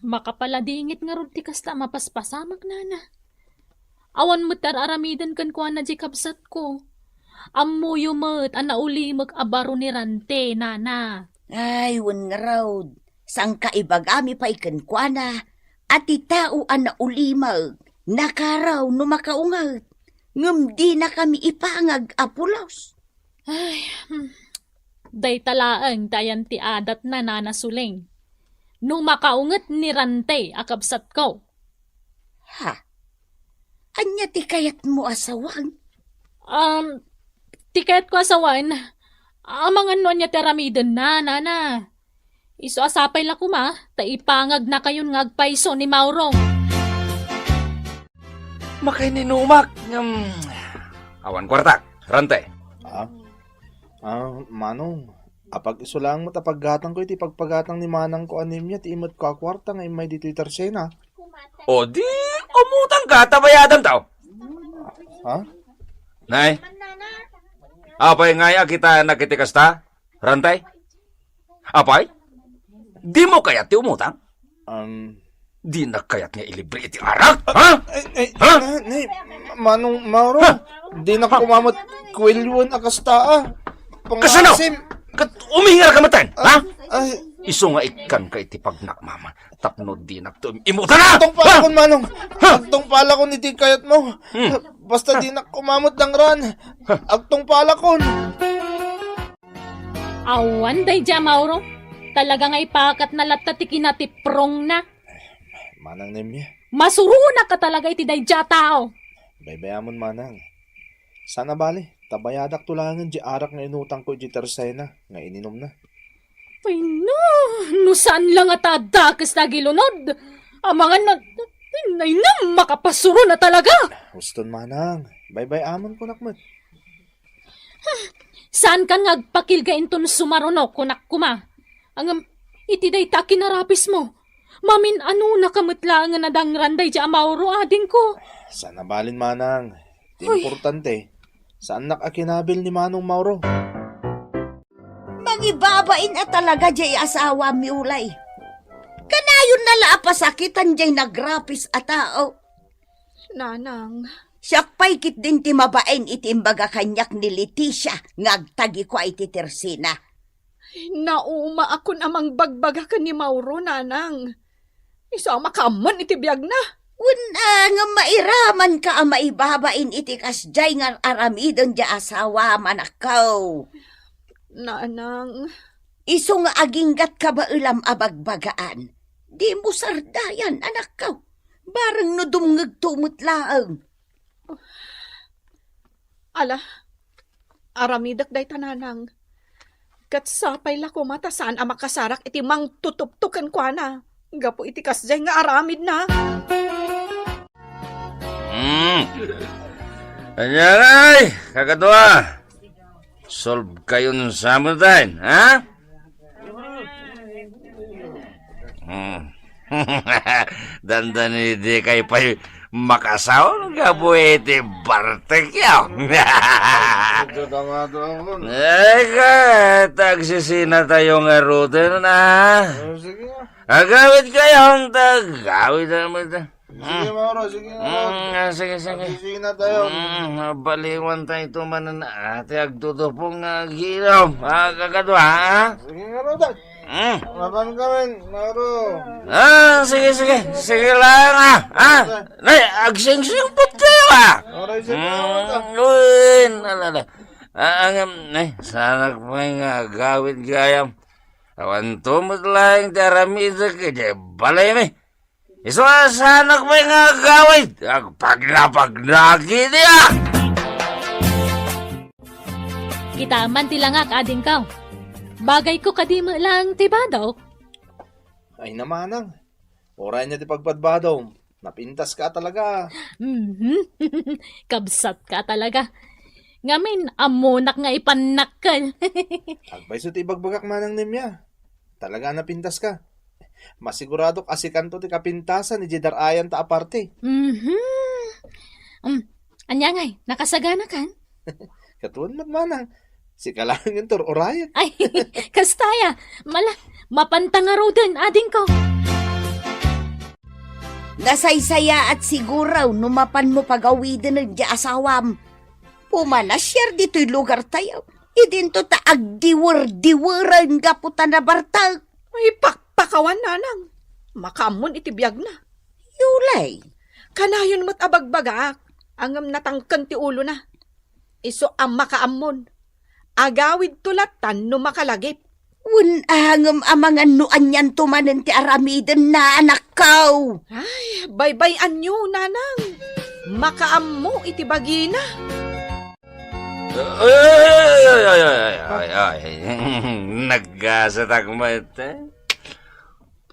Makapaladingit ngarud ti kasta a mapaspasamak, nana. Awan met ti ar-aramiden kenkuana diay kabsatko. Ammoyo met a naulimek a baro ni Rante, nana. Ay, wen ngarud, saanka ibagami pay kenkuana a ti tao a naulimek, nakaraw no makaunget, ngem dinakami ipangag a pulos. Ay, hmm. Dayta laeng ti ayan ti adatna, Nana Suleng. No makaunget ni Rante a kabsatko. Ha? Ania ti kayatmo a sawen? Um, ti kayatko a sawen, amangan no ania ti aramidenna, nana. Isu a sapay la koma, ta ipangagnakayon nga agpayso ni Mauro. Makaininumak, ngem awan kuartak, Rante. Ah? Ah, Manong, apag-isu laeng met a paggatangko iti pagpagatang ni manangko a Nimia ti imetko a kuarta nga immay ditoy Tersena. O di, umutangka ta bayadanto. Ha? Nay, apay ngay a kitaennak iti kasta, Rantay? Apay? Dimo kayat ti umutang? Um, Dinak kayat nga ilibre iti arak? Ha? Ay, ay, Ha? na, ni, Manong Mauro, Ha? dinak koma met kuelioen a kasta, ah. Kasano? Pangasim. Ket umingar ka met, ha? Ay, Isu nga ikkanka iti pagnakmama tapno dinak to im-, imutan, ha? Agtungpalakon, Manong. Ha? Agtungpalakon iti kayatmo. Hmm. Basta dinak koma met dangran. Ha? Agtungpalakon. Awan daydiay a Mauro. Talaga nga ipakatna latta ti kinatiprongna. Manang Nemia. Masuronak a talaga iti daydiay a tao. Baybay-amon, Manang. Saan a bale, ta bayadakto laengen diay arak nga inutangko idiay Tersena nga ininumna. Ay, no, no saan la nga ta dakes ti agilunod. Amangan na, ay, na, makapasuron a talaga. Uston, Manang. Baybay-amon, kunak met. Saankan nga agpakilga inton sumaruno, kunak koma. Ngem, iti dayta a kinarapismo, mamin-anonaka met laengen a dangran daydiay a Mauro, adingko. Saan a bale, Manang. Ti Hoy. importante, saannak a kinabil ni Manong Mauro. Mangibabain a talaga diay asawam, Yulay. Kanayonna la a pasakitan diay nagrapis a tao. Nanang. Siak pay ketdin ti mabain iti imbaga kaniak ni Leticia nga agtagi kua iti Tersena. Naumaakon a mangbagbaga ken ni Mauro, nanang. Isu a makaammoan iti biagna. Wen, a, ngem mairamanka a maibabain iti kasdiay nga aramiden ti asawam, anakko. Nanang. Isu nga aginggatka baelam a bagbagaan. Dimo sardayan, anakko. Bareng no dumngegto met laeng. Ala, aramidek dayta, nanang. Ket sapay la koma ta saan a makasarak iti mangtutupto kenkuana gapu iti kasdiay nga aramidna. Hmm. Ania ngay, kakadua? Solve kayon sa amin tayo, ha? Hmm. Dandani di kay pay makasaol gapu iti bartek yo. Ito tama to ako. Ay ka, tagsisina tayo nga ruten, ah. Oh, sige, ah. Agawid kayo, ang tagawid naman ta. Sige, Mauro, sige, Mauro. Mm, ah, sige, sige. Magsisina tayo. Mm, ah, baliwan tayo ito man na ate agtutupong nga ginaw. Ah, kakadwa, ha? Sige nga, Rodan. Mm. Mapan kami, Mauro. Ah, sige, sige. Sige lang, ah. Ah, nay, agsingsingpot kayo, ah. Mauro, sige, Mauro. Mm, uy, nalala. Ah, ang, um, nay, sana ko nga agawid gayam. Awan tumot lang ti aramidek iti balay mi. Isu a sanak pay nga agawid, agpagnapagnaki niya! Kita man ti langak, adingko. Bagayko kadi met lang ti badok. Ay, namanang. Uray niya ti pagpadbadom. Napintas ka talaga. Mhm. Kabsat ka talaga. Ngamin, ammonak nga ipannakkel. Agpayso ti ibagbagak manang Nemia. Talaga a napintas ka. Masiguradok a sikanto ti kapintasan idiay dar-ayan ta a party. Mhm. Um, ania ngay, nakasagana kan? Katuan met manang. Sika laeng ti ur-urayen. Ay, kastaya. Mala, mapanta ngaruden, adingko. Nasaysayaat siguro no mapanmo pagawiden diay asawam. Pumanasiar ditoy lugartayo. Idinto ta agdiwer-diweren gapu ta nabartek. Ay, pakpakawan, nanang. Makaammon iti biagna. Yulay. Kanayon met a bagbagaak, ngem natangken ti ulona. Isu a makaammon. Agawidto lattan no makalagip. Wen, ngem amangan no anianto manen ti aramidenna, anakko. Ay, baybay-anyo, nanang. Makaammo iti bagina. Ay, ay, ay, ay, ay, ay, ay, ay. Naggasatak met, eh.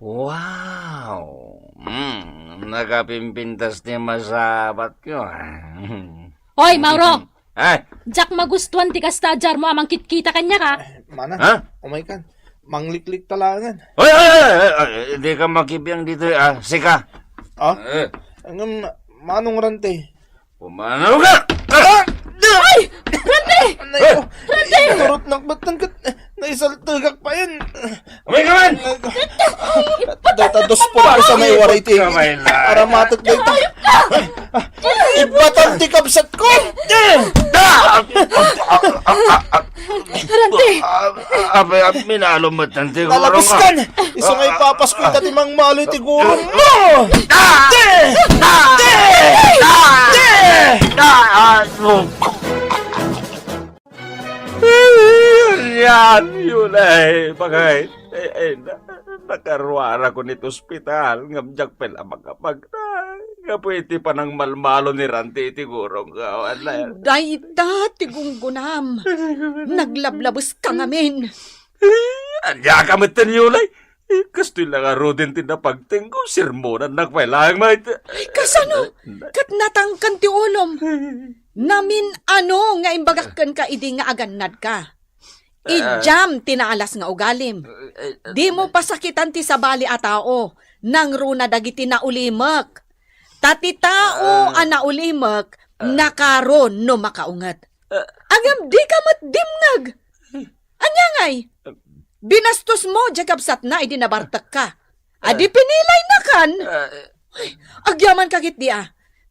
Wow! Mm, nakapimpintas ti masabatko. Hoy, Mauro! Ay! Diak magustuan ti kasta a diarmo a mangkitkita kaniak, a. Mana, ha? Umay kan. Mangliklik ta laengen. Ay, ay, ay, ay, ay, di ka makibiang dito, ah. Sika. Ah? Eh. Ngem, manong Rante? Pumanaw ka! Ah! Ay! Rante! Anay ko. Rante! Turot nakbatan ket, eh, naisaltegak pa yan. Umay ka man! Anay ko. Dayta dos por sa may waray ti. Kamay na. Aramatek dayta. Ay, ah, ibatan ti kabsat ko. Da! Rante! Ah, ah, ah, ah, minalo met ti gurong. Nalabos ka. Isu nga ipapas ko ita ti mangmalo iti gurong mo. Ah! Te! Ah! Te! Ah! Te! Ah! Ah! Yan, yun ay, bagay. Eh, eh, na-, nakaruara ko nit ospital, ngam diak pay la makapagra. Gapu iti panangmalmalo ni Rante iti gurong ko, awan la. Dayta ti gunggunam. Naglablabes ka ngamin. Eh, ania ka met ten, Yulay? Eh, kastoy la ngaruden ti napagtengko, sermonannak pay laeng, mayta. Ay, kasano? Eh, na- Ket natangken ti ulom. Namin-ano nga imbagak kenka idi nga agannadka? Ah. Idiam ti naalas nga ugalim. Eh, eh, dimo pasakitan ti sabali a tao, nangruna dagiti naulimek. Ta ti tao, ah, a naulimek, ah, nakaro no makaunget. Ah. Ngem dika met dimngeg. Ania ngay? Binastosmo diay kabsatna idi nabartekka. Adi, ah, pinilaynakan. Ah. Ay, agyamankagitdi a.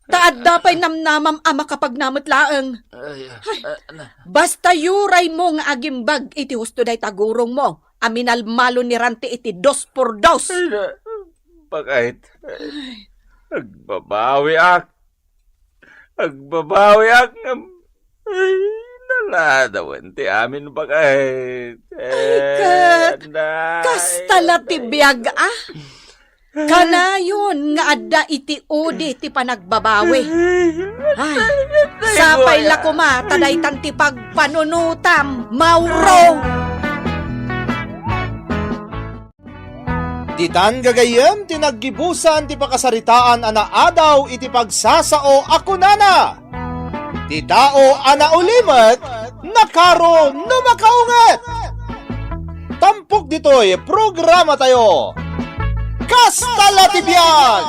Ta adda pay namnamam a makapagnamut laeng. Ay, ah, na. Basta yuraymo nga agimbag iti husto dayta gurongmo a minalmalo ni Rante iti dos por dos. Ay, na, bakit? Ay. Agbabawiak. Agbabawiak ngem, ay, naladawen ti amin bakit. Ay, ket, anday. Kasta la ti biag, ah. Kanayon nga adda iti udi ti panagbabawi. Ay, sapay la koma ta daytan ti pagpanunotam, Mauro. Ditan gagayyem ti naggibusan ti pakasaritaan a naadaw iti pagsasao a kunana, "Ti tao a naulimek, nakaro no makaunget." Tampok ditoy programatayo. Kasta la ti biag!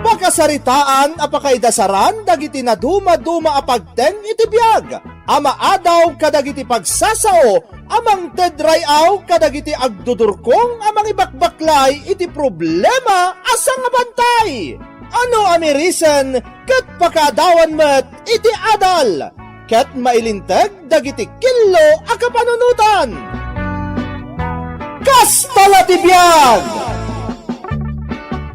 Pakasaritaan a pakaidasaran dagiti nadumaduma a pagteng iti biag a maadaw kadagiti pagsasao a mangted ray-aw kadagiti agdudurkong a mangibakbaklay iti problema a sangabantay. Ano a mirisen ket pakaadawan met iti adal ket mailinteg dagiti killo a kapanunotan. Kasta la ti biag!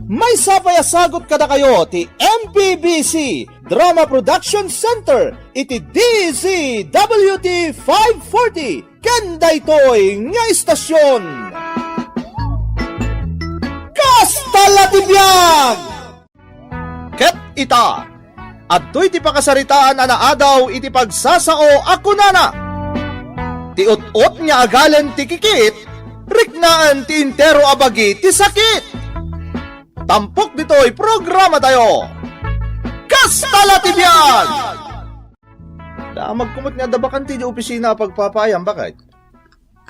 Maysa pay a sagut kadakayo ti M P B C Drama Production Center iti D Z W T five forty ken daytoy nga istasyon. Kasta la ti biag! Ket ita, adtoy ti pakasaritaan a naadaw iti pagsasao a kunana, "Ti ut-ot nga agalen ti kikit, riknaen ti intero a bagi ti sakit." Tampok ditoy programatayo. Kasta la ti biag! Damagko met nga adda bakante idiay opisina a pagpapaayam, bakit?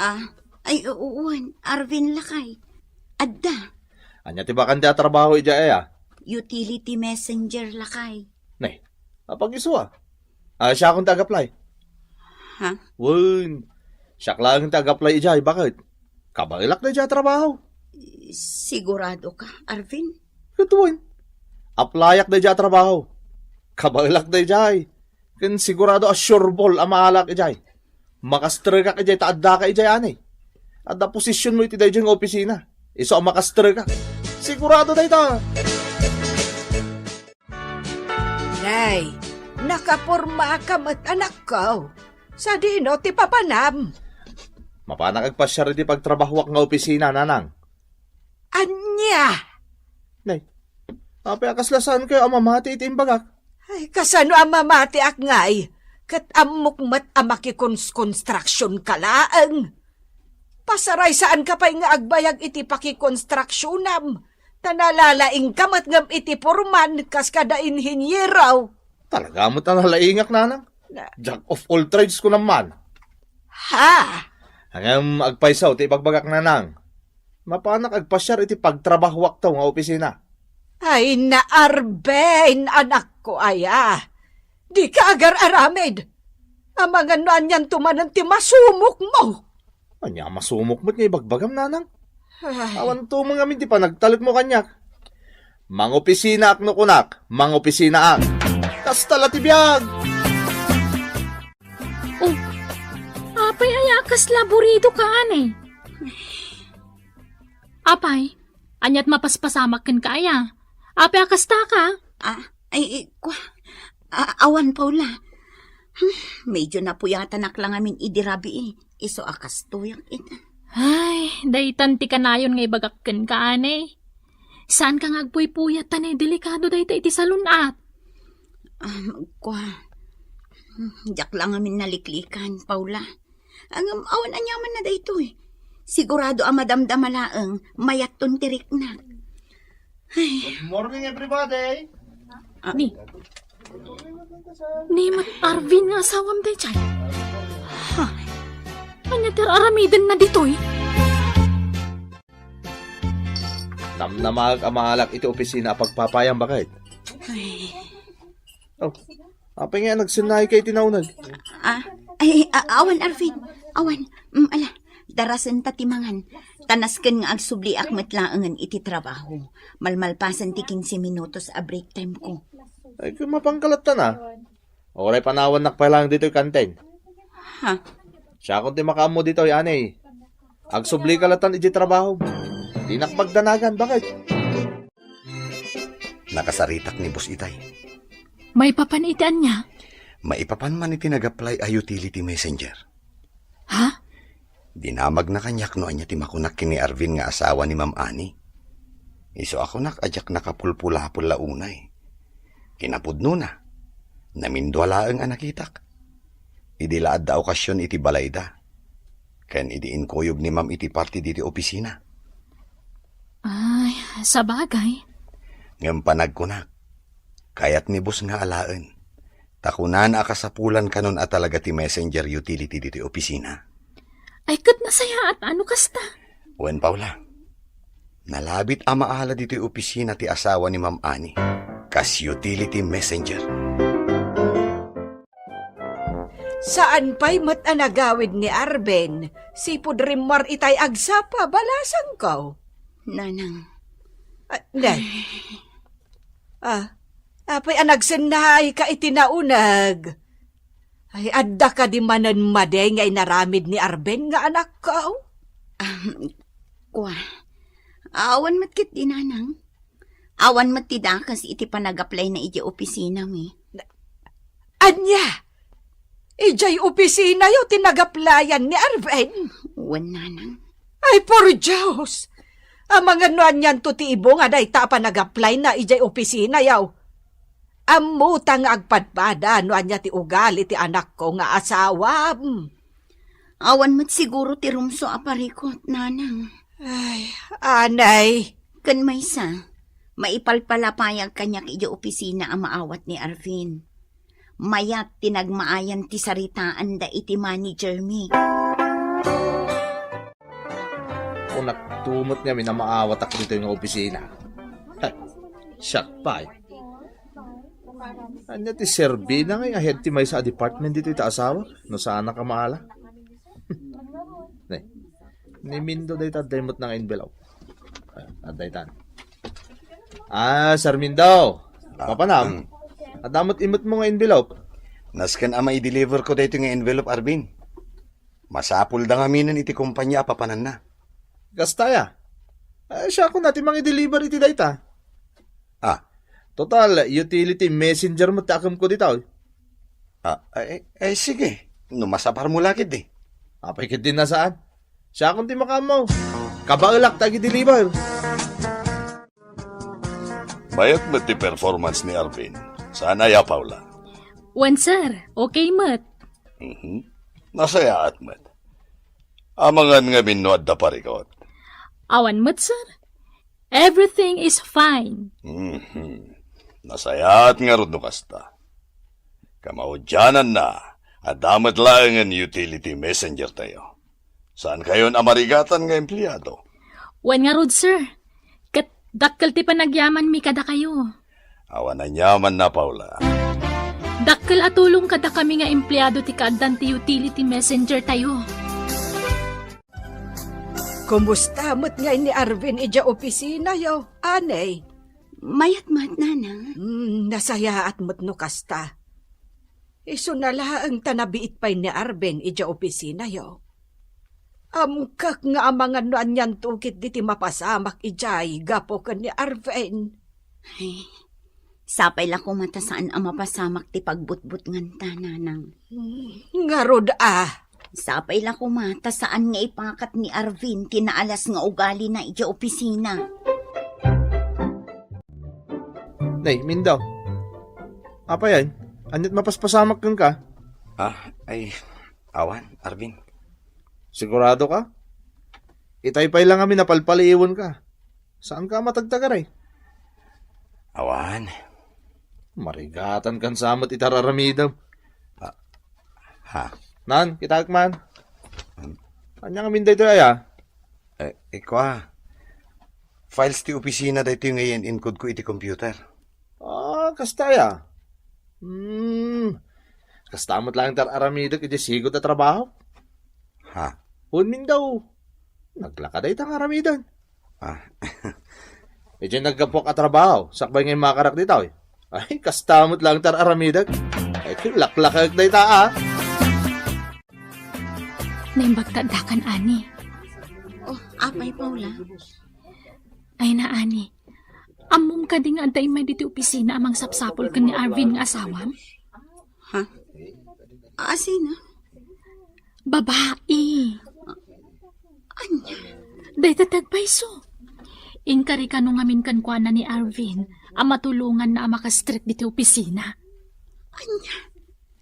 Ah, ay, uwan, Arvin lakay. Adda. Ania ti bakante a trabaho idiay aya? Utility messenger lakay. Nay, apag-isu a? Ah, siakon ti ag-apply. Ha? Wen, siak laeng ti ag-apply idiay, bakit? Kabaelak daydiay a trabaho. Sigurado ka, Arvin? Ket wen, applyak daydiay a trabaho. Kabaelak daydiay. Ken sigurado a sure ball a maalak idiay. Makastrekak idiay ta addaka idiay, ani. Adda positionmo iti daydiay nga opisina. Isu a makastrekak. Sigurado dayta. Nay, nakaporma ka met, anakko. Sadino ti papanam? Mapanak agpasiar iti pagtrabahoak nga opisina, nanang. Ania? Nay, apay a kasla saankayo a mamati iti imbagak? Ay, kasano a mamatiak ngay? Ket ammok met a makikons-construction ka laeng. Pasaray, saan ka pay nga agbayag iti pakikonstruksyonam. Ta nalalaing ka met ngem iti porman kas kada inhinyero. Talaga met a nalaingak, nanang. Na- Jack of all trades ko naman. Ha? Ngem agpayso ti ibagbagak, nanang. Mapanak agpasiar iti pagtrabahoakto nga opisina. Ay, na Arben, anakko aya. Dika agar-aramid. Amangan no anianto manen ti masumokmo. Ania a masumok met nga ibagbagam, nanang? Ay. Awan tumeng amin ti panagtalekmo kaniak. Mangopisinaak no kunak, mangopisinaak. Kasta la ti biag! Oh, apay aya a kasla burido ka, ane? Apay, aniat mapaspasamak kenka aya? Apay a kasta ka? Ah, ay, ay, kwa-, a-, awan, Paula. Hmm, medyo napuyatanak lang amin idi rabii. Isu a kastoyak ita. Ay, daytan ti kanayon nga ibagak kenka, ane. Saan ka nga agpuypuyat, ta ne, delikado dayta iti salun-at. Ah, kwa-, hmm, diak lang amin naliklikan, Paula. Ngem awan aniamanna daytoy. Sigurado a madamdama laeng, mayatton ti riknak. Ay. Good morning, everybody! Ah. Ni, ni met Arvin nga asawam daydiay. Ha? Ania ti ar-aramidenna ditoy? Namnamaak a maalak iti opisina a pagpapayam, bakit? Ay. Oh, apay nga nagsennaay ka iti nauneg? Ah, ay, a-, awan, Arvin. Awan. Mm, ala. Darasenta ti mangan, ta nasken nga agsubliak met laengen iti trabaho. Malmalpasen ti kinse minutos a break time ko. Ay, kung mapangkalattan, ah. Uray panawannak pay laeng ditoy kantin. Ha? Siakon ti makaammo ditoy, anay. Agsubli ka latan iti trabaho. Dinak pagdanagan, bakit? Nakasaritak ni Boss Itay. Maipapan iti ania? Maipapan man iti nag-apply a utility messenger. Ha? Dinamagna kaniak no ania ti makunak ken ni Arvin nga asawa ni Ma'am Annie. Isu a kunak a diak nakapulpulapol la unay. Kinapudnona, namindua laeng a nakitak. Idi la adda okasion iti balayda, ken idi inkuyog ni Ma'am iti party diti opisina. Ay, sabagay. Ngem panagkunak, kayat ni Boss nga alaen. Ta kunana a kasapulan kanon a talaga ti messenger utility ditoy opisina. Ay, ket nasayaat a no kasta. Wen, Paula. Nalabit a maala ditoy opisina ti asawa ni Ma'am Annie. Kas utility messenger. Saan pay met a nagawid ni Arben, sipud rimmuar itay agsapa, balasangko. Nanang. Ah, nay. Ah, apay a nagsennahayka iti nauneg? Ay, adda kadi manen madi nga inaramid ni Arben nga anakko? Ahem, kua, awan met ketdi, Nanang. Awan met ti dakes iti panag-apply na idiay opisina mi. Ania? Idiay opisinayo ti nag-applyan ni Arven? Wen, Nanang. Ay, por Dios! Amangan no anianto ti ibong a dayta a panag-apply na idiay opisinayo. Ammota nga agpadpada no ania ti ugali ti anakko nga asawam. Awan met siguro ti rumso a parikut, Nanang. Ay, anay. Ken maysa, maipalpalapayag kaniak idiay opisina a maawat ni Arvin. Mayat ti nagmaayan ti saritaanda iti manager mi. Kunak tumot ngamin a maawatak ditoy nga opisina. Siak pay. Ania ti serbina nga head ti maysa a department ditoy ta asawa? No saanak a maala? Ne. Ni Mindo dayta adda imutna nga envelope. Ah, adda itan. Ah, Sir Mindo. Ah, Papanam? Mm. Adda met imutmo nga envelope. Nasken a maideliver ko daytoy nga envelope, Arvin. Masapulda ngaminen iti kompania a papananna. Kasta aya? Ay, siakon a ti mangideliver iti dayta. Ah, total, utility messenger met ti akemko ditoy. Ah, ay, ay, sige. No masaparmo la ketdi. Apay ketdi a saan? Siakon ti makaammo. Kabaelak ta agi-deliver. Mayat met ti performance ni Arvin. Saan aya, Paula? Wen, sir. Okay met. Mhm. Nasayaat met. Amangan ngamin no adda parikut? Awan met, sir. Everything is fine. Mhm. Nasayaat ngarud no kasta. Kamaudiananna, adda met laengen utility messenger tayo. Saankayon a marigatan nga empleado? Wen ngarud, sir. Ket dakkel ti panagyamanmi kadakayo. Awan aniamanna, Paula. Dakkel a tulong kadakami nga empleado ti kaaddan ti utility messenger tayo. Kumusta met ngay ni Arvin idiay opisinayo, anay? Mayat met, Nanang. Hmm, nasayaat met no kasta. Isuna laeng ta nabiit pay ni Arvin idiay opisinayo. Amkek nga amangan no anianto ketdi ti mapasamak idiay gapu ken ni Arvin. Ay, sapay la koma ta saan a mapasamak ti pagbutbutnganta, Nanang. Ngarud a. Sapay la koma ta saan nga ipakat ni Arvin ti naalas nga ugalina idiay opisina. Nay, Mindo. Apay aya? Aniat mapaspasamak kenka? Ah, ay, awan, Arvin. Sigurado ka? Itay pay la ngamin a palpaliiwenka. Saanka a matagtagaray? Awan. Marigatan kan sa met iti ar-aramidem. Ah, ha? Nan, kitaek man. Hmm. Ania ngamin daytoy aya? Eh, ikua. Files ti opisina daytoy nga iyan-encode ko iti computer. Ah, kasta aya? Hmm. Kasta met laeng ti ar-aramidek iti sigud a trabaho? Ha? Wen, Mindo, naglaka dayta nga aramiden. Ah. Idiay naggapuak a trabaho, sakbay nga immakarak ditoy. Ay, kasta met laeng ti ar-aramidek. Ay, laklakek dayta, ah. Naimbag ta addakan, Ani. Oh, apay, Paula? Ay na, Ani. Ammom kadi nga adda immay ditoy opisina a mangsapsapul ken ni Arvin nga asawam? Ha? Asina? Babai. Ania? Dayta ti agpayso. Inkari kano ngamin kenkuana ni Arvin a matulonganna a makastrek ditoy opisina. Ania?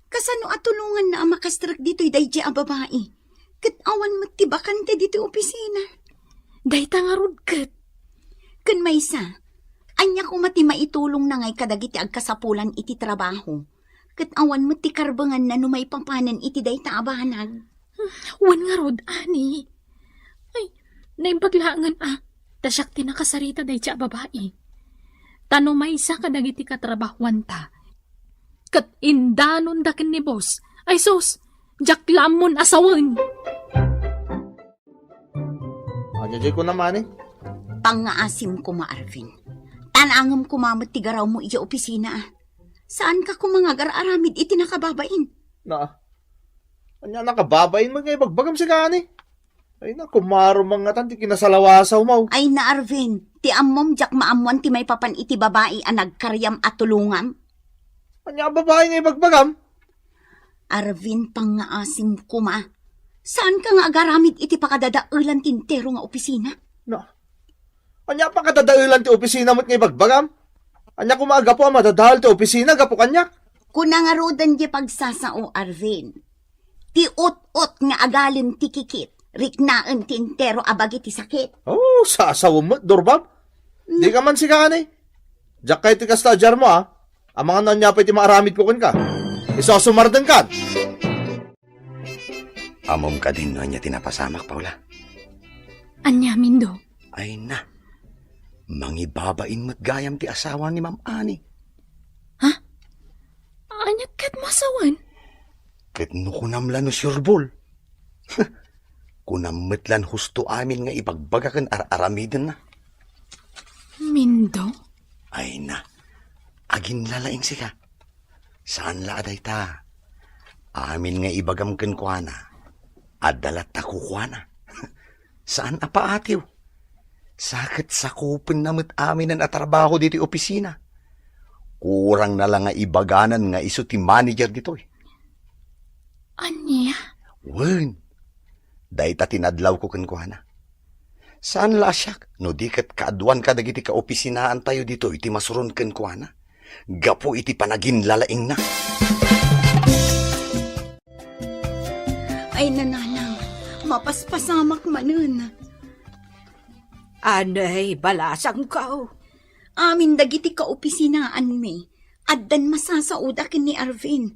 Kasano a tulonganna a makastrek ditoy daydiay a babai? Ket awan met ti bakante ditoy opisina. Dayta ngarud ket. Ken maysa, ania koma ti maitulongna ngay kadagiti agkasapulan iti trabaho? Ket awan met ti karbenganna no maipapanen iti dayta a banag. Wen ngarud, Ani. Ay, naimbag laengen a, ta siak ti nakasarita daydiay a babai. Ta no maysa kadagiti katrabahuanta, ket indanonda ken ni boss, ay sus, diak la ammon a sawen. Ania diay kunam, Ani? Pangngaasim koma, Arvin. Tanangem koma met ti garawmo idiay opisina, a. Saanka koma nga agar-aramid iti nakababain. Na, ania nakababain met nga ibagbagam sika, Ani? Ay na, kumaro man ngatan ti kinasalawasaw mo. Ay na, Arvin, ti ammom diak maammoan ti maipapan iti babai a nagkariam a tulongam. Ania a babai nga ibagbagam? Arvin, pangngaasim koma. Saanka nga agaramid iti pakadadaelan ti entero nga opisina? Na, ania a pakadadaelan ti opisina met nga ibagbagam? Ania koma a gapu a madadael ti opisina gapu kaniak? Kuna ngaruden diay pagsasao, Arvin. Ti ut-ot nga agalem ti kikit, riknaen ti entero a bagi ti sakit. Oh, sasawem met, Dorbab. Mm. Dika man sika, Ani. Diak kayat ti kasta a diarmo, a. Amangan no ania pay ti maaramidko kenka. Isusumardengkan. Ammom kadin no ania ti napasamak, Paula? Ania, Mindo? Ay na. Mangibabain met gayam ti asawa ni Ma'am Ani. Ha? Ania ket masawen? Ket no kunam la no sureball. Kunam met lan husto amin nga ibagbaga ken ar-aramidenna. Mindo? Ay na. Aginlalaing sika. Saan la a dayta. Amin nga ibagam kenkuana, adda latta kukuana. Saan a paatiw. Sa ket sakupenna met aminen a trabaho ditoy opisina. Kurangna la nga ibaganan nga isu ti manager ditoy. Ania? Wen, dayta ti nadlawko kenkuana. Saan la a siak, no di ket kaaduan kadagiti kaopisinaantayo ditoy ti masuron kenkuana, gapu iti panaginlalaingna. Ay, nanang, mapaspasamak manen. Anay, balasangko. Amin dagiti kaopisinaanmi, addan masasaoda ken ni Arvin.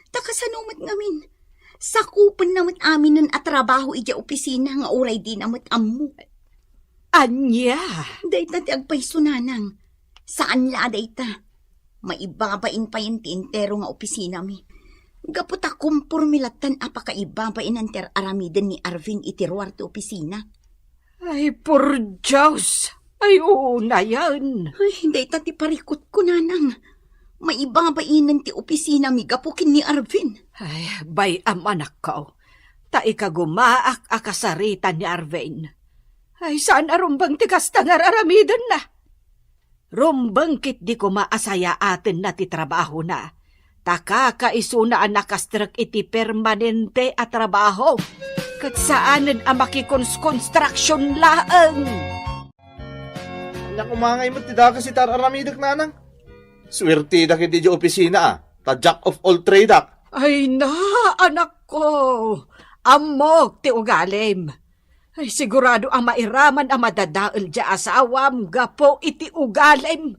Ta kasano met ngamin? Sakupenna met aminen a trabaho idiay opisina nga uray dina met ammo. Ania? Dayta ti agpayso, nanang. Saan la a dayta. Maibabain payen ti entero nga opisinami. Gapu ta komporme lattan a pakaibabainan ti ar-aramiden ni Arvin iti ruar ti opisina. Ay, por Dios! Ay, unayen! Ay, dayta ti parikutko, nanang. Maibabainen ti opisinami gapu ken ni Arvin. Ay, bay-am, anakko. Ta ikagumaak a kasarita ni Arvin. Ay, saan a rumbeng ti kasta nga ar-aramidenna. Rumbeng ketdi koma a sayaatenna ti trabahona. Ta kakaisuna a nakastrek iti permanente a trabaho. Ket saanen a makikonstruction laeng. Ania koma ngay met ti dakes iti ar-aramidek, nanang? Suerteda ketdi idiay opisina, a, ta jack of all trade ak. Ay na, anakko. Ammok ti ugalim. Ay, sigurado a mairaman a madadael diay asawam gapu iti ugalim.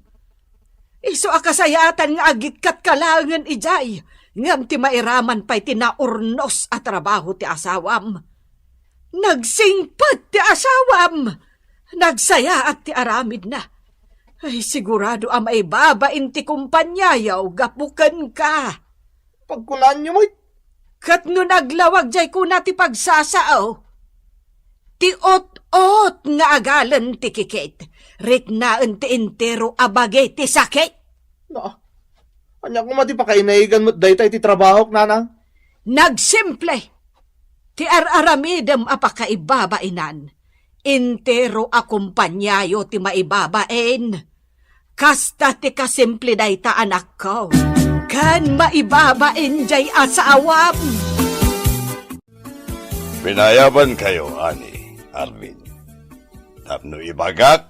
Isu a kasayaatan nga agikkatka laengen idiay, ngem ti mairaman pay ti naurnos a trabaho ti asawam. Nagsingpet ti asawam! Nagsayaat ti aramidna. Ay, sigurado a maibabain ti kompaniayo gapu kenka. Pagkunaanyo met. Ket no naglawag diay kuna ti pagsasao, Ti ot-ot nga agalen ti kikit, riknaen ti entero a bagi ti sakit. Na, ania koma ti pakainaigan met dayta iti trabahok, nanang? Nagsimple. Ti ar-aramidem a pakaibabainan, entero a kompaniayo ti maibabain. Kasta ti kasimple dayta, anakko, ken maibabain jay asawam. Pinayabankayo, ani, Arvin, tapno ibagak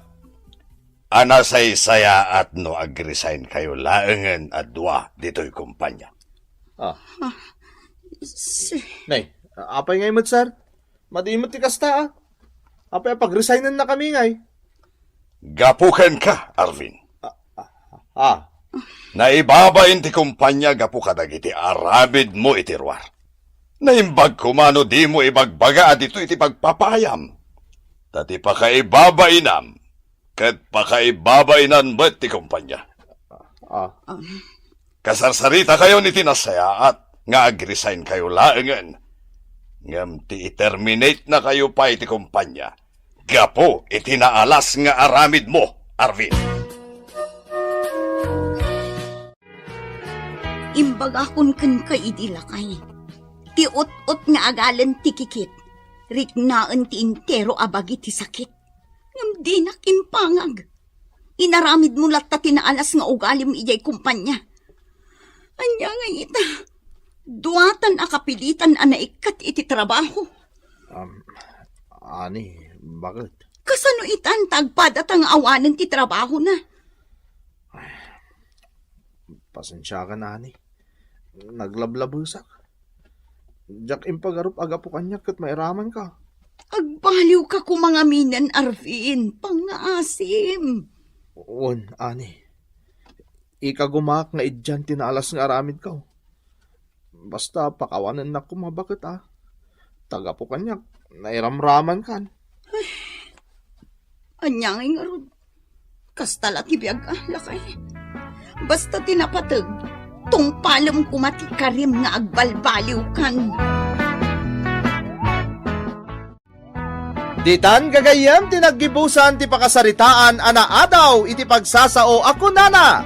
a nasaysayaat no agresign kayo laengen a dua ditoy kompanya. Ah. Ah, si- Nay, apay ngay met, sir? Madi met ti kasta, ah. Apay a pagresignen na kami ngay? Gapu kenka, Arvin. Ah, ah, ah. Naibabain ti kompanya gapu kadagiti aramidmo iti ruar. Naimbag koma no dimo ibagbaga a ditoy ti pagpapayam. Ta ti pakaibabainam ket pakaibabainan met ti kompanya. Ah. Kasarsaritakayon iti nasayaat nga agresign kayo laengen, ngem ti i-terminate na kayo pay ti kompanya gapu iti naalas nga aramidmo, Arvin. Imbagakon kenka idi, lakay. Ti ot-ot nga agalen ti kikit, riknaen ti entero a bagi ti sakit. Ngem dinak impangag. Inaramidmo latta ti naalas nga ugalim idiay kompanya. Ania ngay ita? Duatan a kapilitan a naikkat iti trabaho. Um, ani, bakit? Kasano itan ta agpadata nga awanen ti trabahona? Pasensiakan, ani. Naglablabesak. Diak impagarup a gapu kaniak ket mairamanka. Agbaliwka koma ngaminen, Arvin. Pangngaasim. Wen, ani. Ikagumaak nga idian ti naalas nga aramidko. Basta pakawanennak koma baket, a. Ta gapu kaniak, nairamramankan. Ania ngay ngarud? Kasta la ti biag, a, lakay. Basta ti napateg, tungpalem koma ti karim nga agbalbaliwkan. Ditan gagayyem ti naggibusan ti pakasaritaan a naadaw iti pagsasao a kunana,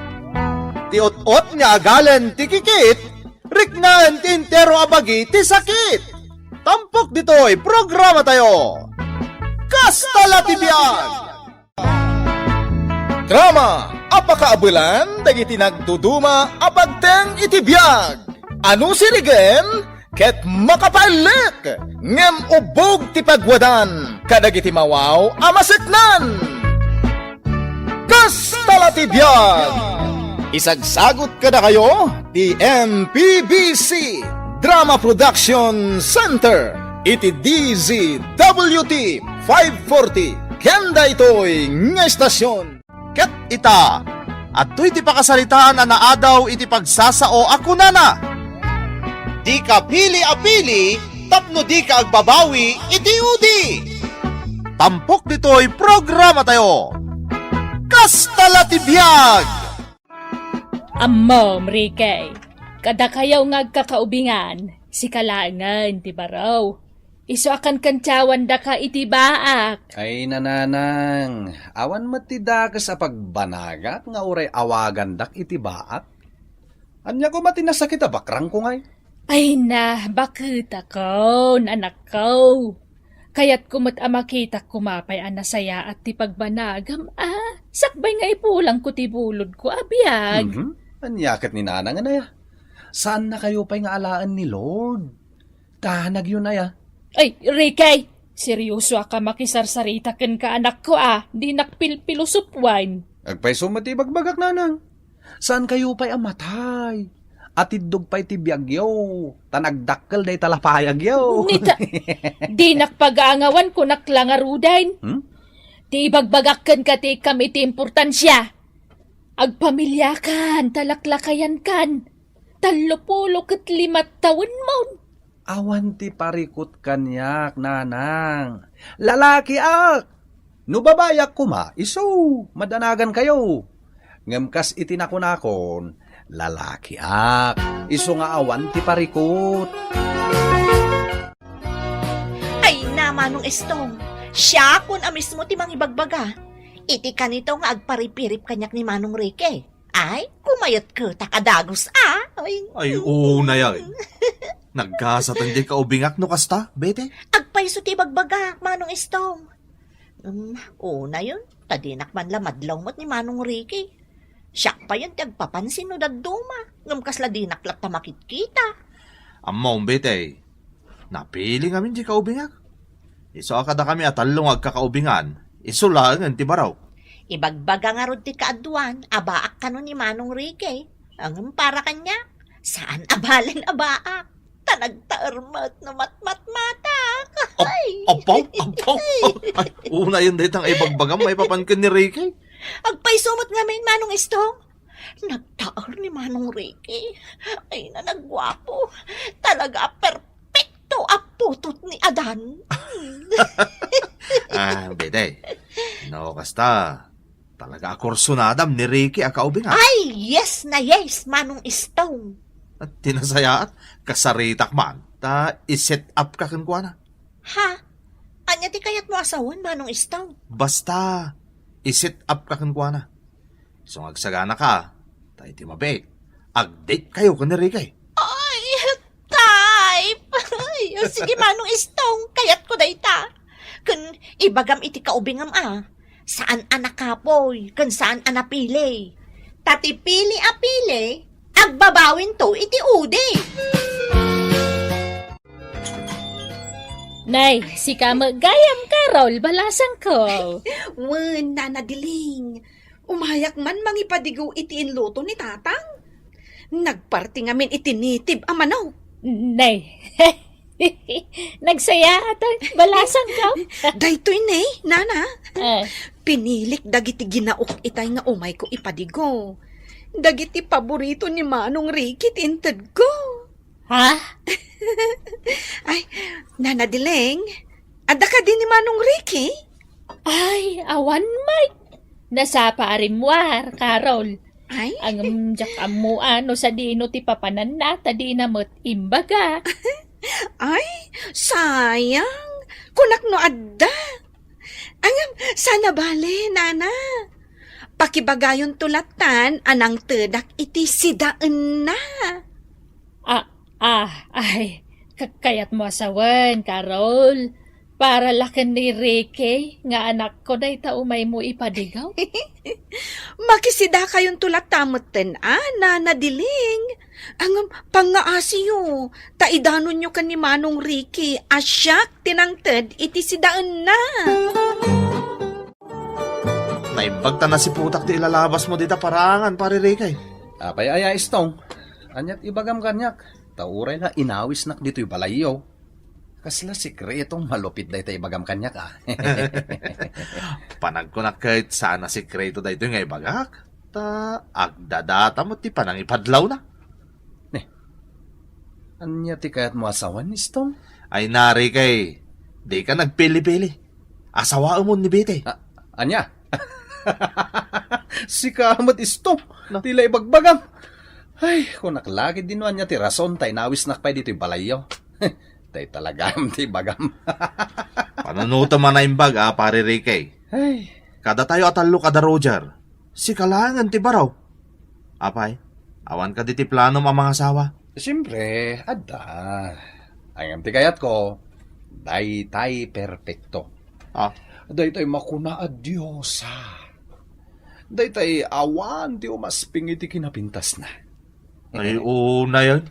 "Ti ot-ot nga agalen ti kikit, riknaen ti entero a bagi ti sakit." Tampok ditoy programatayo. Kasta la ti biag! Drama a pakaabelan dagiti nagduduma a pagteng iti biag. Ano sirigen ket makapaelek, ngem ubbog ti pagwadan kadagiti mawaw a maseknan. Kasta la ti biag! Isagsagut kadakayo ti M P B C Drama Production Center iti D Z W T five forty ken daytoy nga estasion. Ket ita, adtoy ti pakasaritaan a naadaw iti pagsasao a kunana, "Dika pili a pili tapno dika agbabawi iti udi." Tampok ditoy programatayo. Kasta la ti biag! Ammom, Ricky, kadakayo nga agkakaubingan, sika laengen ti baro. Isu a kankantiawandaka iti baak. Ay, nanang, awan met ti dakes a pagbanagak nga uray awagandak iti baak? Ania koma ti nasakit a bakrangko ngay? Ay na, baketakon, anakko. Kayatko met a makitak koma pay a nasayaat ti pagbanagam, a. Sakbay nga ipulangko ti bulodko a biag. Mhm. Ania ket ni nanang, anay, a? Saannakayo pay nga alaen ni Lord. Tanagyo, nay, a. Ay, Ricky! Seriosoak a makisarsarita kenka, anakko, a. Dinak pilpilosopuan. Agpayso met ti ibagbagak, nanang. Saankayo pay a matay. Atiddog pay ti biagyo, ta nagdakkel dayta lapayagyo. Nita, dinak pagaangawan kunak la ngaruden. Hmm? Ti ibagbagak kenka ti ikkam iti importansia. Agpamiliakan, ta laklakayankan. Tallopulo ket lima tawenmon. Awan ti parikut kaniak, nanang. Lalakiak! No babaiak koma, isu, madanagankayo. Ngem kas iti nakunakon, lalakiak. Isu nga awan ti parikut. Ay na, Manong Estong, Siakon a mismo ti mangibagbaga iti kanito nga agparipirip kaniak ni Manong Ricky. Ay, kumayatketak a dagus, a. Ay. Ay, unay, ay. Nagkasatan diay kaubingak no kasta, Bete? Agpayso ti ibagbagak, Manong Istong. Um, unayen, ta dinak man la madlaw met ni Manong Ricky. Siak payen ti agpapansin no dadduma, ngem kasla dinak latta makitkita. Ammom, Bete, napili ngamin diay kaubingak. Isu a kadakami a tallo nga agkakaubingan, isu laengen ti baro. Ibagbaga ngarud ti kaaduan a baak kano ni Manong Ricky. Ngem para kaniak, saan a balen a baak. Ta nagtaer met no matmatmatak. Ap-, Ay. Apaw, apaw. Ay, unayen dayta nga ibagbagam maipapan ken ni Ricky. Agpayso met ngamin, Manong Istong. Nagtaer ni Manong Ricky. Ay, nanagguapo. Talaga a perpekto a putot ni Adan. Ah, Bete. No, kasta. Talaga a kursunadam ni Ricky a kaubing, a. Ay, yes na yes, Manong Istong. At tinasayaat, kasaritak man, ta i-set up ka kenkuana. Ha? Ania ti kayatmo a sawen, Manong Istong? Basta, i-set up ka kenkuana. Isu nga agsagana ka, ta iti mabiit, ag-date kayo ken ni Ricky. Ay, type! Ay, sige, Manong Istong, kayatko dayta. Ken ibagam iti kaubingam a, saan a nakapoy, ken saan a napili. Ta ti pili a pili, agbabawinto iti udi. Nay, sika met gayam, Carol, balasangko. Wen, Nana Diling. Umayak man mangipadigaw iti inluto ni Tatang. Nagparti ngamin iti native a manok. Nay. Nagsayaatan, balasangko. Daytoy ne, Nana. Ah. Pinilik dagiti ginaok itay nga umayko ipadigaw. Dagiti paborito ni Manong Ricky ti intedko. Ha? Ay, Nana Dileng, adda kadi ni Manong Ricky? Ay, awan met. Nasapa a rimmuar, Carol. Ay? Ngem diak ammoan no sadino ti papananna, ta dina met imbaga. Ay, sayang. Kunak no adda. Ngem, saan a bale, Nana. Pakibagayonto lattan a nangtedak iti sidaenna. Ah, ah, ay, ka-, kayatmo a sawen, Carol. Para la ken ni Ricky nga anakko dayta umaymo ipadigaw. Makisidakayonto latta metten a, Nana Diling. Ngem, pangngaasiyo, ta idanonyo ken ni Manong Ricky a siak ti nangted iti sidaenna. Naimbag ta nasiputak ti ilalabasmo dita paraangan, Pare Ricky. Apay aya, Istong? Aniat ibagam kaniak? Ta uray la inawisnak ditoy balayyo. Kasla sikreto, malupit dayta ibagam kaniak, a. Panagkunak ket saan a sikreto daytoy nga ibagak. Ta agdadata met ti panangipadlawna. Ne, ania ti kayatmo a sawen, Istong? Ay, Nana Ricky, dika nagpili-pili. Asawaemon ni Bete. A-, ania? Sika met, Istong. No. Ti la ibagbagam. Ay, kunak la ketdi no ania ti rason ta inawisnak pay ditoy balayyo. Tay talagam ti ibagam. Panunotem a naimbag a, Pare Ricky. Ay. Kadatayo a tallo kada Roger, sika laengen ti baro. Apay, awan kadi ti planom a mangasawa? Siempre, adda. Ngem ti kayatko, daytay perpekto. Ah. Daytay makuna a diosa. Daytay awan ti umasping iti kinapintasna. Ay, unayen.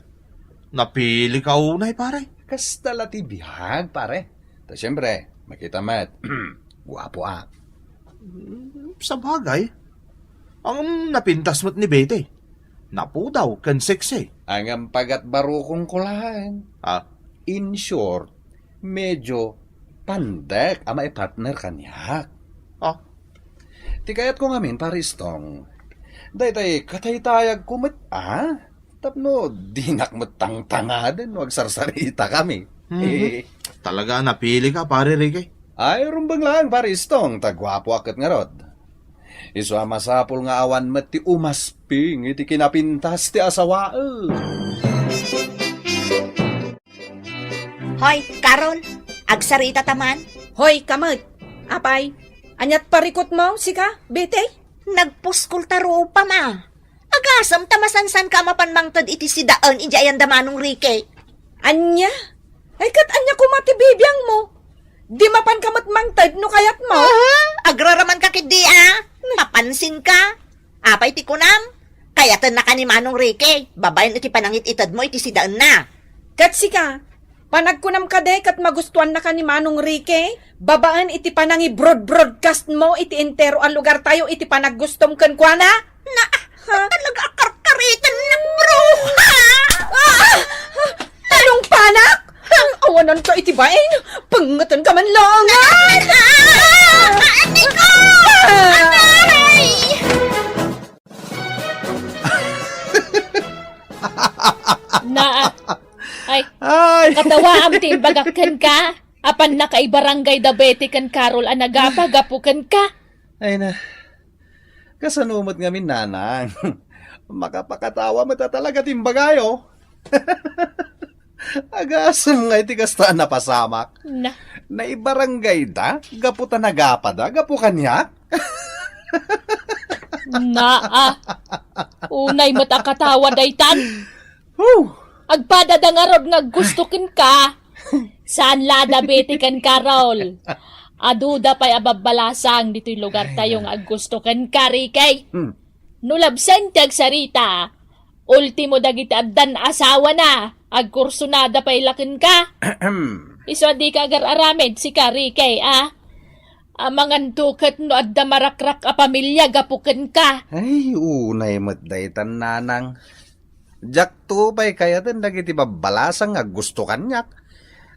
Napili ka unay, pare. Kasta la ti biag, pare. Ta siempre, makita met, guapo a. Mm, sabagay. Ang napintas met ni Bete. Napudaw ken sexy. Ang ampagat barukong kulaen. Ah. In short, medyo pandek a maipartner kaniak. Ah. Ti kayatko ngamin, Pare Istong, daytay kataytayagko met a, tapno dinak met tangtangaden no agsarsaritakami. Mhm. Talaga a napili ka, Pare Ricky. Ay, rumbeng laeng, Pare Istong, ta guapo a ket ngarud. Isu a masapul nga awan met ti umasping iti kinapintas ti asawaem. Hoy, Carol, agsarita ta man? Hoy, ka met, Apay, ania't parikutmo, sika, Betty? Nagpuskol ta rupam a. Agasem ta masansanka a mapan mangted iti sidaen idiay ayan da Manong Ricky. Ania? Ay, ket ania koma ti bibiangmo? Di mapanka met mangted no kayatmo? Aha, agraramanka ketdi a. Napansinka? Apay ti kunam? Kayatennaka ni Manong Ricky, babaen iti panangit-itedmo iti sidaenna. Ket sika, panagkunam kadi ket magustuannaka ni Manong Ricky, babaen iti panangibroad-broadcastmo iti entero a lugartayo iti panaggustom kenkuana? Na, ha? Talaga a karkariten na, bro! Ah! Talong panak! Awananka iti bain! Pangetenka man laeng! Ah! Ah! Aray ko! Ah! Aray! Na, ay, ay, katawaam ti imbagak kenka. Apan nakaibarangay da Betty ken Carol a nagapa gapu kenka. Ay na, kasano met ngamin, nanang? Makapakatawa met a talaga ti imbagayo. Agasem nga iti kasta a napasamak. Na. Naibarangay da, gapu ta nagapa da, gapu kaniak. Naa. Unay met a katawa daytan. Huh! Agpada da ngarud nga aggusto kenka. Saan la da Betty ken Carol? Adu da pay a babbalasang ditoy lugartayo nga aggusto kenka, Ricky. Hmm. No labsen ti agsarita, ultimo dagiti addan asawana, agkursunada pay la kenka. Isu a dika agar-aramid, sika, Ricky, a? Amangan to ket no adda marakrak a pamilia gapu kenka. Ay, unay met daytan, nanang. Diakto pay kayaten dagiti babbalasang nga aggusto kaniak.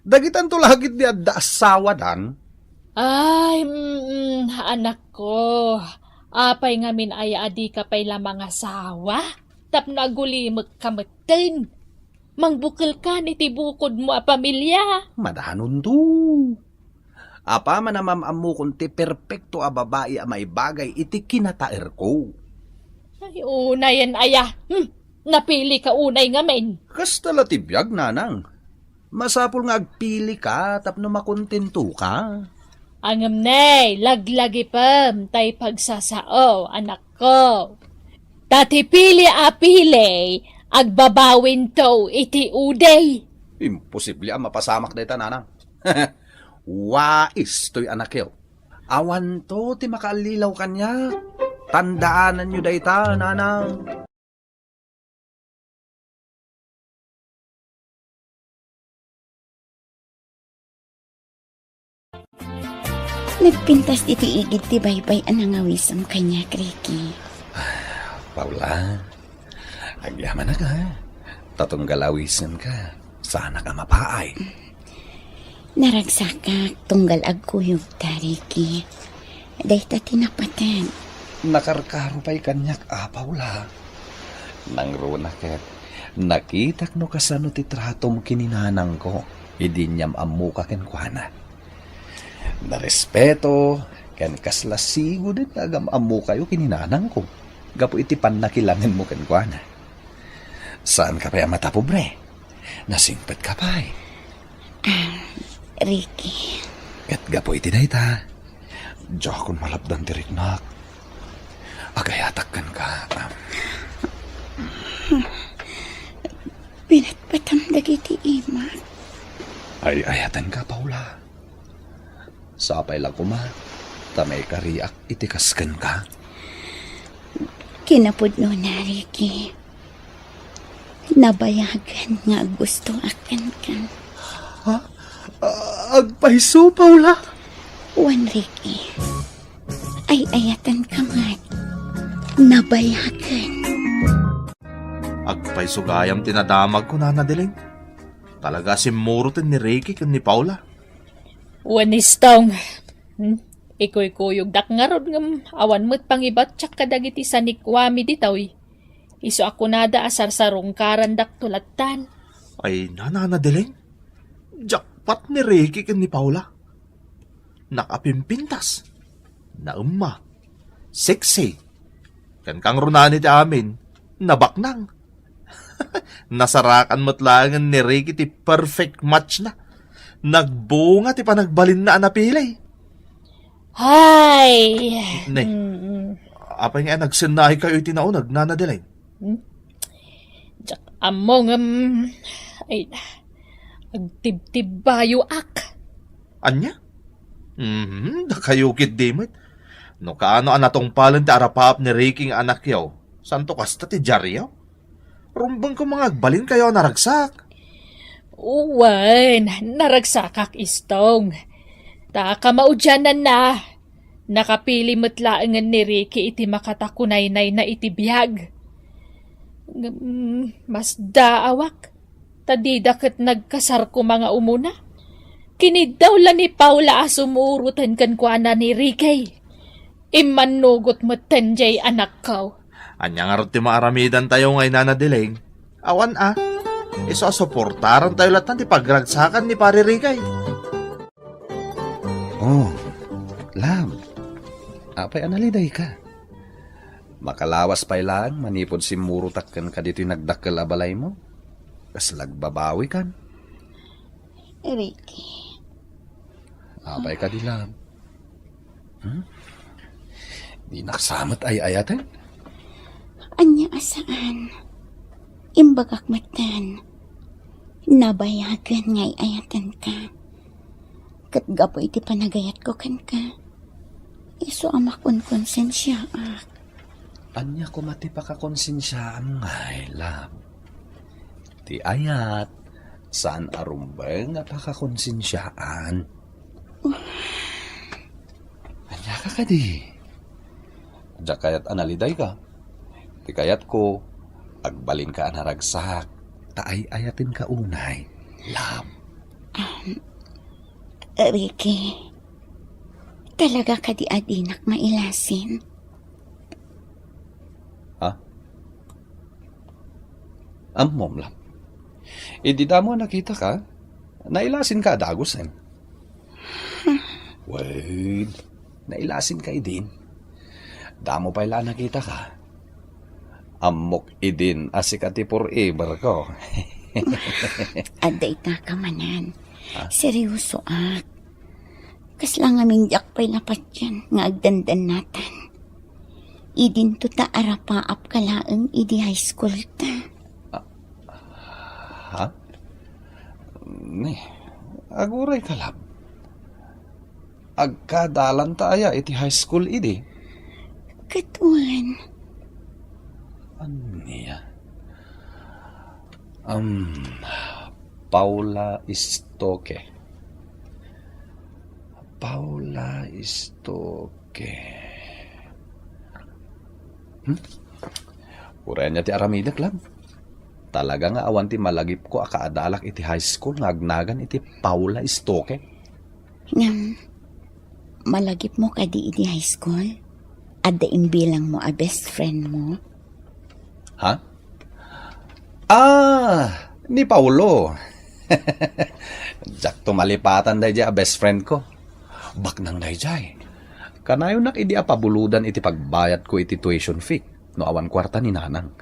Dagitanto la ketdi adda asawadan. Ay, mm, anakko. Apay ngamin aya a dika pay la mangasawa? Tapno agulimekka metten. Mangbukelka iti bukodmo a pamilia. Madanonto. Apaman a mam-ammokon ti perpekto a babai a maibagay iti kinataerko. Ay, unayen aya. Hmm, napilika unay ngamin. Kasta la ti biag, nanang. Masapul nga agpilika tapno makontentoka. Ngem ne, laglagipem tay pagsasao, anakko. Ta ti pili a pili, agbabawinto iti udi. Imposible a mapasamak dayta, nanang. Wais toy anakyo. Awanto ti makaallilaw kaniak. Tandaananyo dayta, nanang. Nagpintas iti igid ti baybay a nangawisem kaniak, Ricky. Paula, agyamanak, ha? Ta tunggal awisenka, saanak a mapaay. Naragsakak tunggal agkuyogta, Ricky. Dayta ti napaten. Nakarkaro pay kaniak a, Paula. Nangruna ket, nakitak no kasano ti tratom ken ni nanangko idi inyam-ammoka kenkuana. Narespeto ken kasla sigoden nga agam-ammokayo ken ni nanangko gapu iti pannakilangenmo kenkuana. Saanka pay a matapobre. Nasingpetka pay. Ah, Ricky. Ket gapu iti dayta, diakon malapdan ti riknak. Agayatak kenka. Pinatpatam dagiti imak. Ay-ayatenka, Paula. Sapay la koma ta maikariak iti kas kenka. Kinapudnona, Ricky. Nabayagen nga aggustoak kenka. Ha? A-, agpayso, Paula? Wen, Ricky. Ay-ayatenka met. Nabayagen. Agpayso gayam ti nadamagko, Nana Deling. Talaga a simmuroten ni Ricky ken ni Paula. Wen, Istong. Hmm? Ikuykuyogdak ngarud ngem awan met pangibattiak kadagiti sanikuami ditoy. Isu a kunada a sarsarungkarandakto lattan. Ay, Nana Deling, jackpot ni Ricky ken ni Paula. Nakapimpintas, naemma, sexy, ken kangrunaan iti amin, nabaknang. Nasarakan met laengen ni Ricky ti perfect match na. Nagbunga ti panagbalinna a napili. Ay! Ne. Mm-mm. Apay nga nagsennaay kayo iti nauneg, Nana Delaine? Hmm? Diak ammo ngem, ay, agtibtibbayoak. Ania? Mhm, dakayo ketdi met. No kaano a natungpalen ti arapaap ni Ricky nga anakyo, santo kasta ti diaryo? Rumbeng koma nga agbalinkayo a naragsak. Wen, naragsakak, Istong. Ta kamaudiananna, nakapili met laengen ni Ricky iti makatakunaynayna iti biag. Ngem, masdaawak, ta dida ket nagkasar koma nga umuna. Kiniddaw la ni Paula a sumuroten kenkuana ni Ricky. Immannugot metten diay anakko. Ania ngarud ti maaramidantayo ngay, Nana Delaine? Awan a. Isu a suportarantayo latta ti pagragsakan ni Pare Ricky. Oh, love. Apay a nalidayka? Makalawas pay laeng manipud simmurotak kenka ditoy nagdakkel a balaymo. Kasla agbabawikan. Ricky. Apay kadi, love? Hmm? Dinak sa met ay-ayaten? Ania a saan? Imbagak metten. Nabayagen nga ay-ayatenka. Ket gapu iti panagayatko kenka, isu a makonkonsensiaak. Ania koma ti pakakonsensiaam ngay, love? Ti ayat, saan a rumbeng a pakakonsensiaan. Ania ka kadi? Diak kayat a nalidayka. Ti kayatko, agbalinka a naragsak, ta ay-ayatenka unay, love. Um, Ricky, talaga kadi a dinak mailasin? Ha? Ammom, love. Idi damo a nakitaka, nailasinka a dagusen. Wen, nailasinka idin. Damo pay la a nakitaka. Ammok idin a sika ti forever ko. Adda itaka manen. Ha? Seryosoak. Kasla ngamin diak pay napatien nga agdandannatan. Idinto ta arapaapka laeng idi high school ta. Ah, ha? Ne, agurayka, love. Agkadalanta aya iti high school idi? Ket wen. Ania? Um, Paula Stoke. Paula Stoke. Hmm? Uray ania ti aramidek, love. Talaga nga awan ti malagipko a kaadalak iti high school nga agnagan iti Paula Stoke. Ngem, malagipmo kadi idi high school? Adda imbilangmo a best friend mo? Ha? Ah, ni Paulo. Diakto malipatan daydiay a best friend ko. Baknang daydiay, kanayonak idi a pabulodan iti pagbayadko iti tuition fee no awan kuarta ni nanang.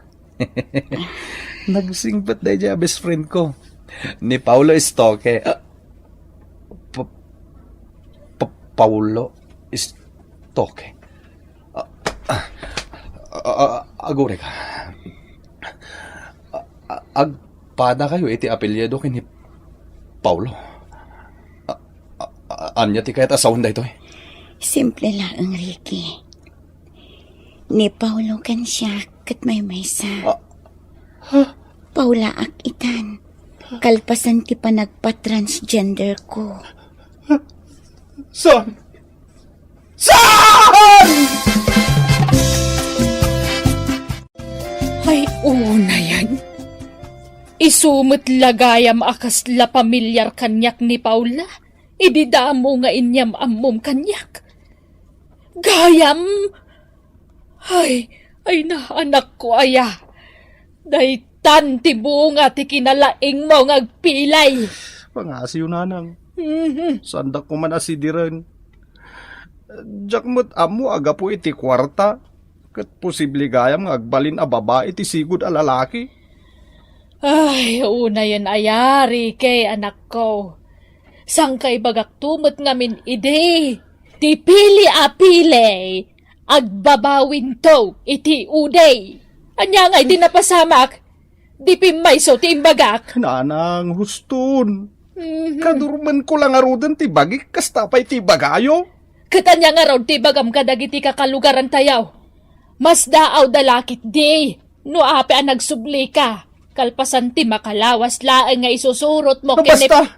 Nagsingpet daydiay a best friend ko. Ni Paulo Stoke. Ah, Pa-, Pa-, Paulo Stoke. Ah, ah, ah, ah, agurayka. Ah, ah, agpadakayo iti apelyido ken ni Paulo. Ah, ah, ah, ania ti kayat a sawen daytoy? Simple laeng, Ricky. Ni Paulo ken siak ket maymaysa. Ah. Paulaak itan. Kalpasan ti panagpa-transgender ko. Saan? Saan? Ay, unayen. Isu met la gayam a kasla pamilyar kaniak ni Paula. Idi damo nga inyam-ammom kaniak. Gayam! Ay, ay na, anakko aya. Daytan ti bunga ti kinalaingmo nga agpilay. Pangasiw, nanang. Mhm. Saandak koma a sidiren. Diak met ammo a gapu iti kuarta, ket posible gayam nga agbalin a babai ti sigud a lalaki. Ay, unayen aya, Ricky, anakko. Sangkaibagakto met ngamin idi. Ti pili a pili, agbabawinto iti udi. Ania ngay ti napasamak? Di pimmayso ti imbagak. Nanang, huston. Mhm. Kadurmenko la ngaruden ti bagik, kasta pay ti ibagayo. Ket ania ngarud ti ibagam kadagiti kakalugarantayo? Masdaawda la ketdi no apay a nagsublika, kalpasan ti makalawas laeng nga isusurotmo ken ni— Basta!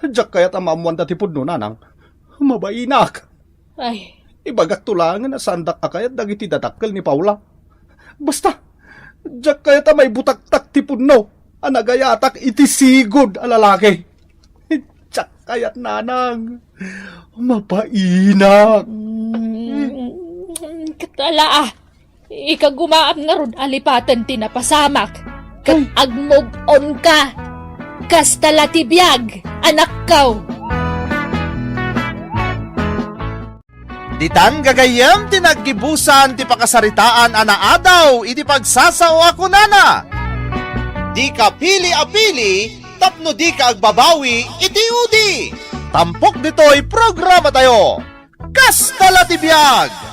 Diak kayat a maammoanda ti pudno, nanang. Mabainak. Ay. Ibagakto laengen a saandak a kayat dagiti dadakkel ni Paula. Basta, diak kayat a maibutaktak ti pudno a nagayatak iti sigud a lalaki. Diak kayat, nanang. Mabainak. Mm, ket ala, ah. Ikagumaam ngarud a lipaten ti napasamak ket— Ay. Agmove on ka. Kasta la ti biag, anakko. Ditan gagayyem ti naggibusan ti pakasaritaan a naadaw iti pagsasao a kunana, "Dika pili a pili tapno dika agbabawi iti udi." Tampok ditoy programatayo. Kasta la ti biag!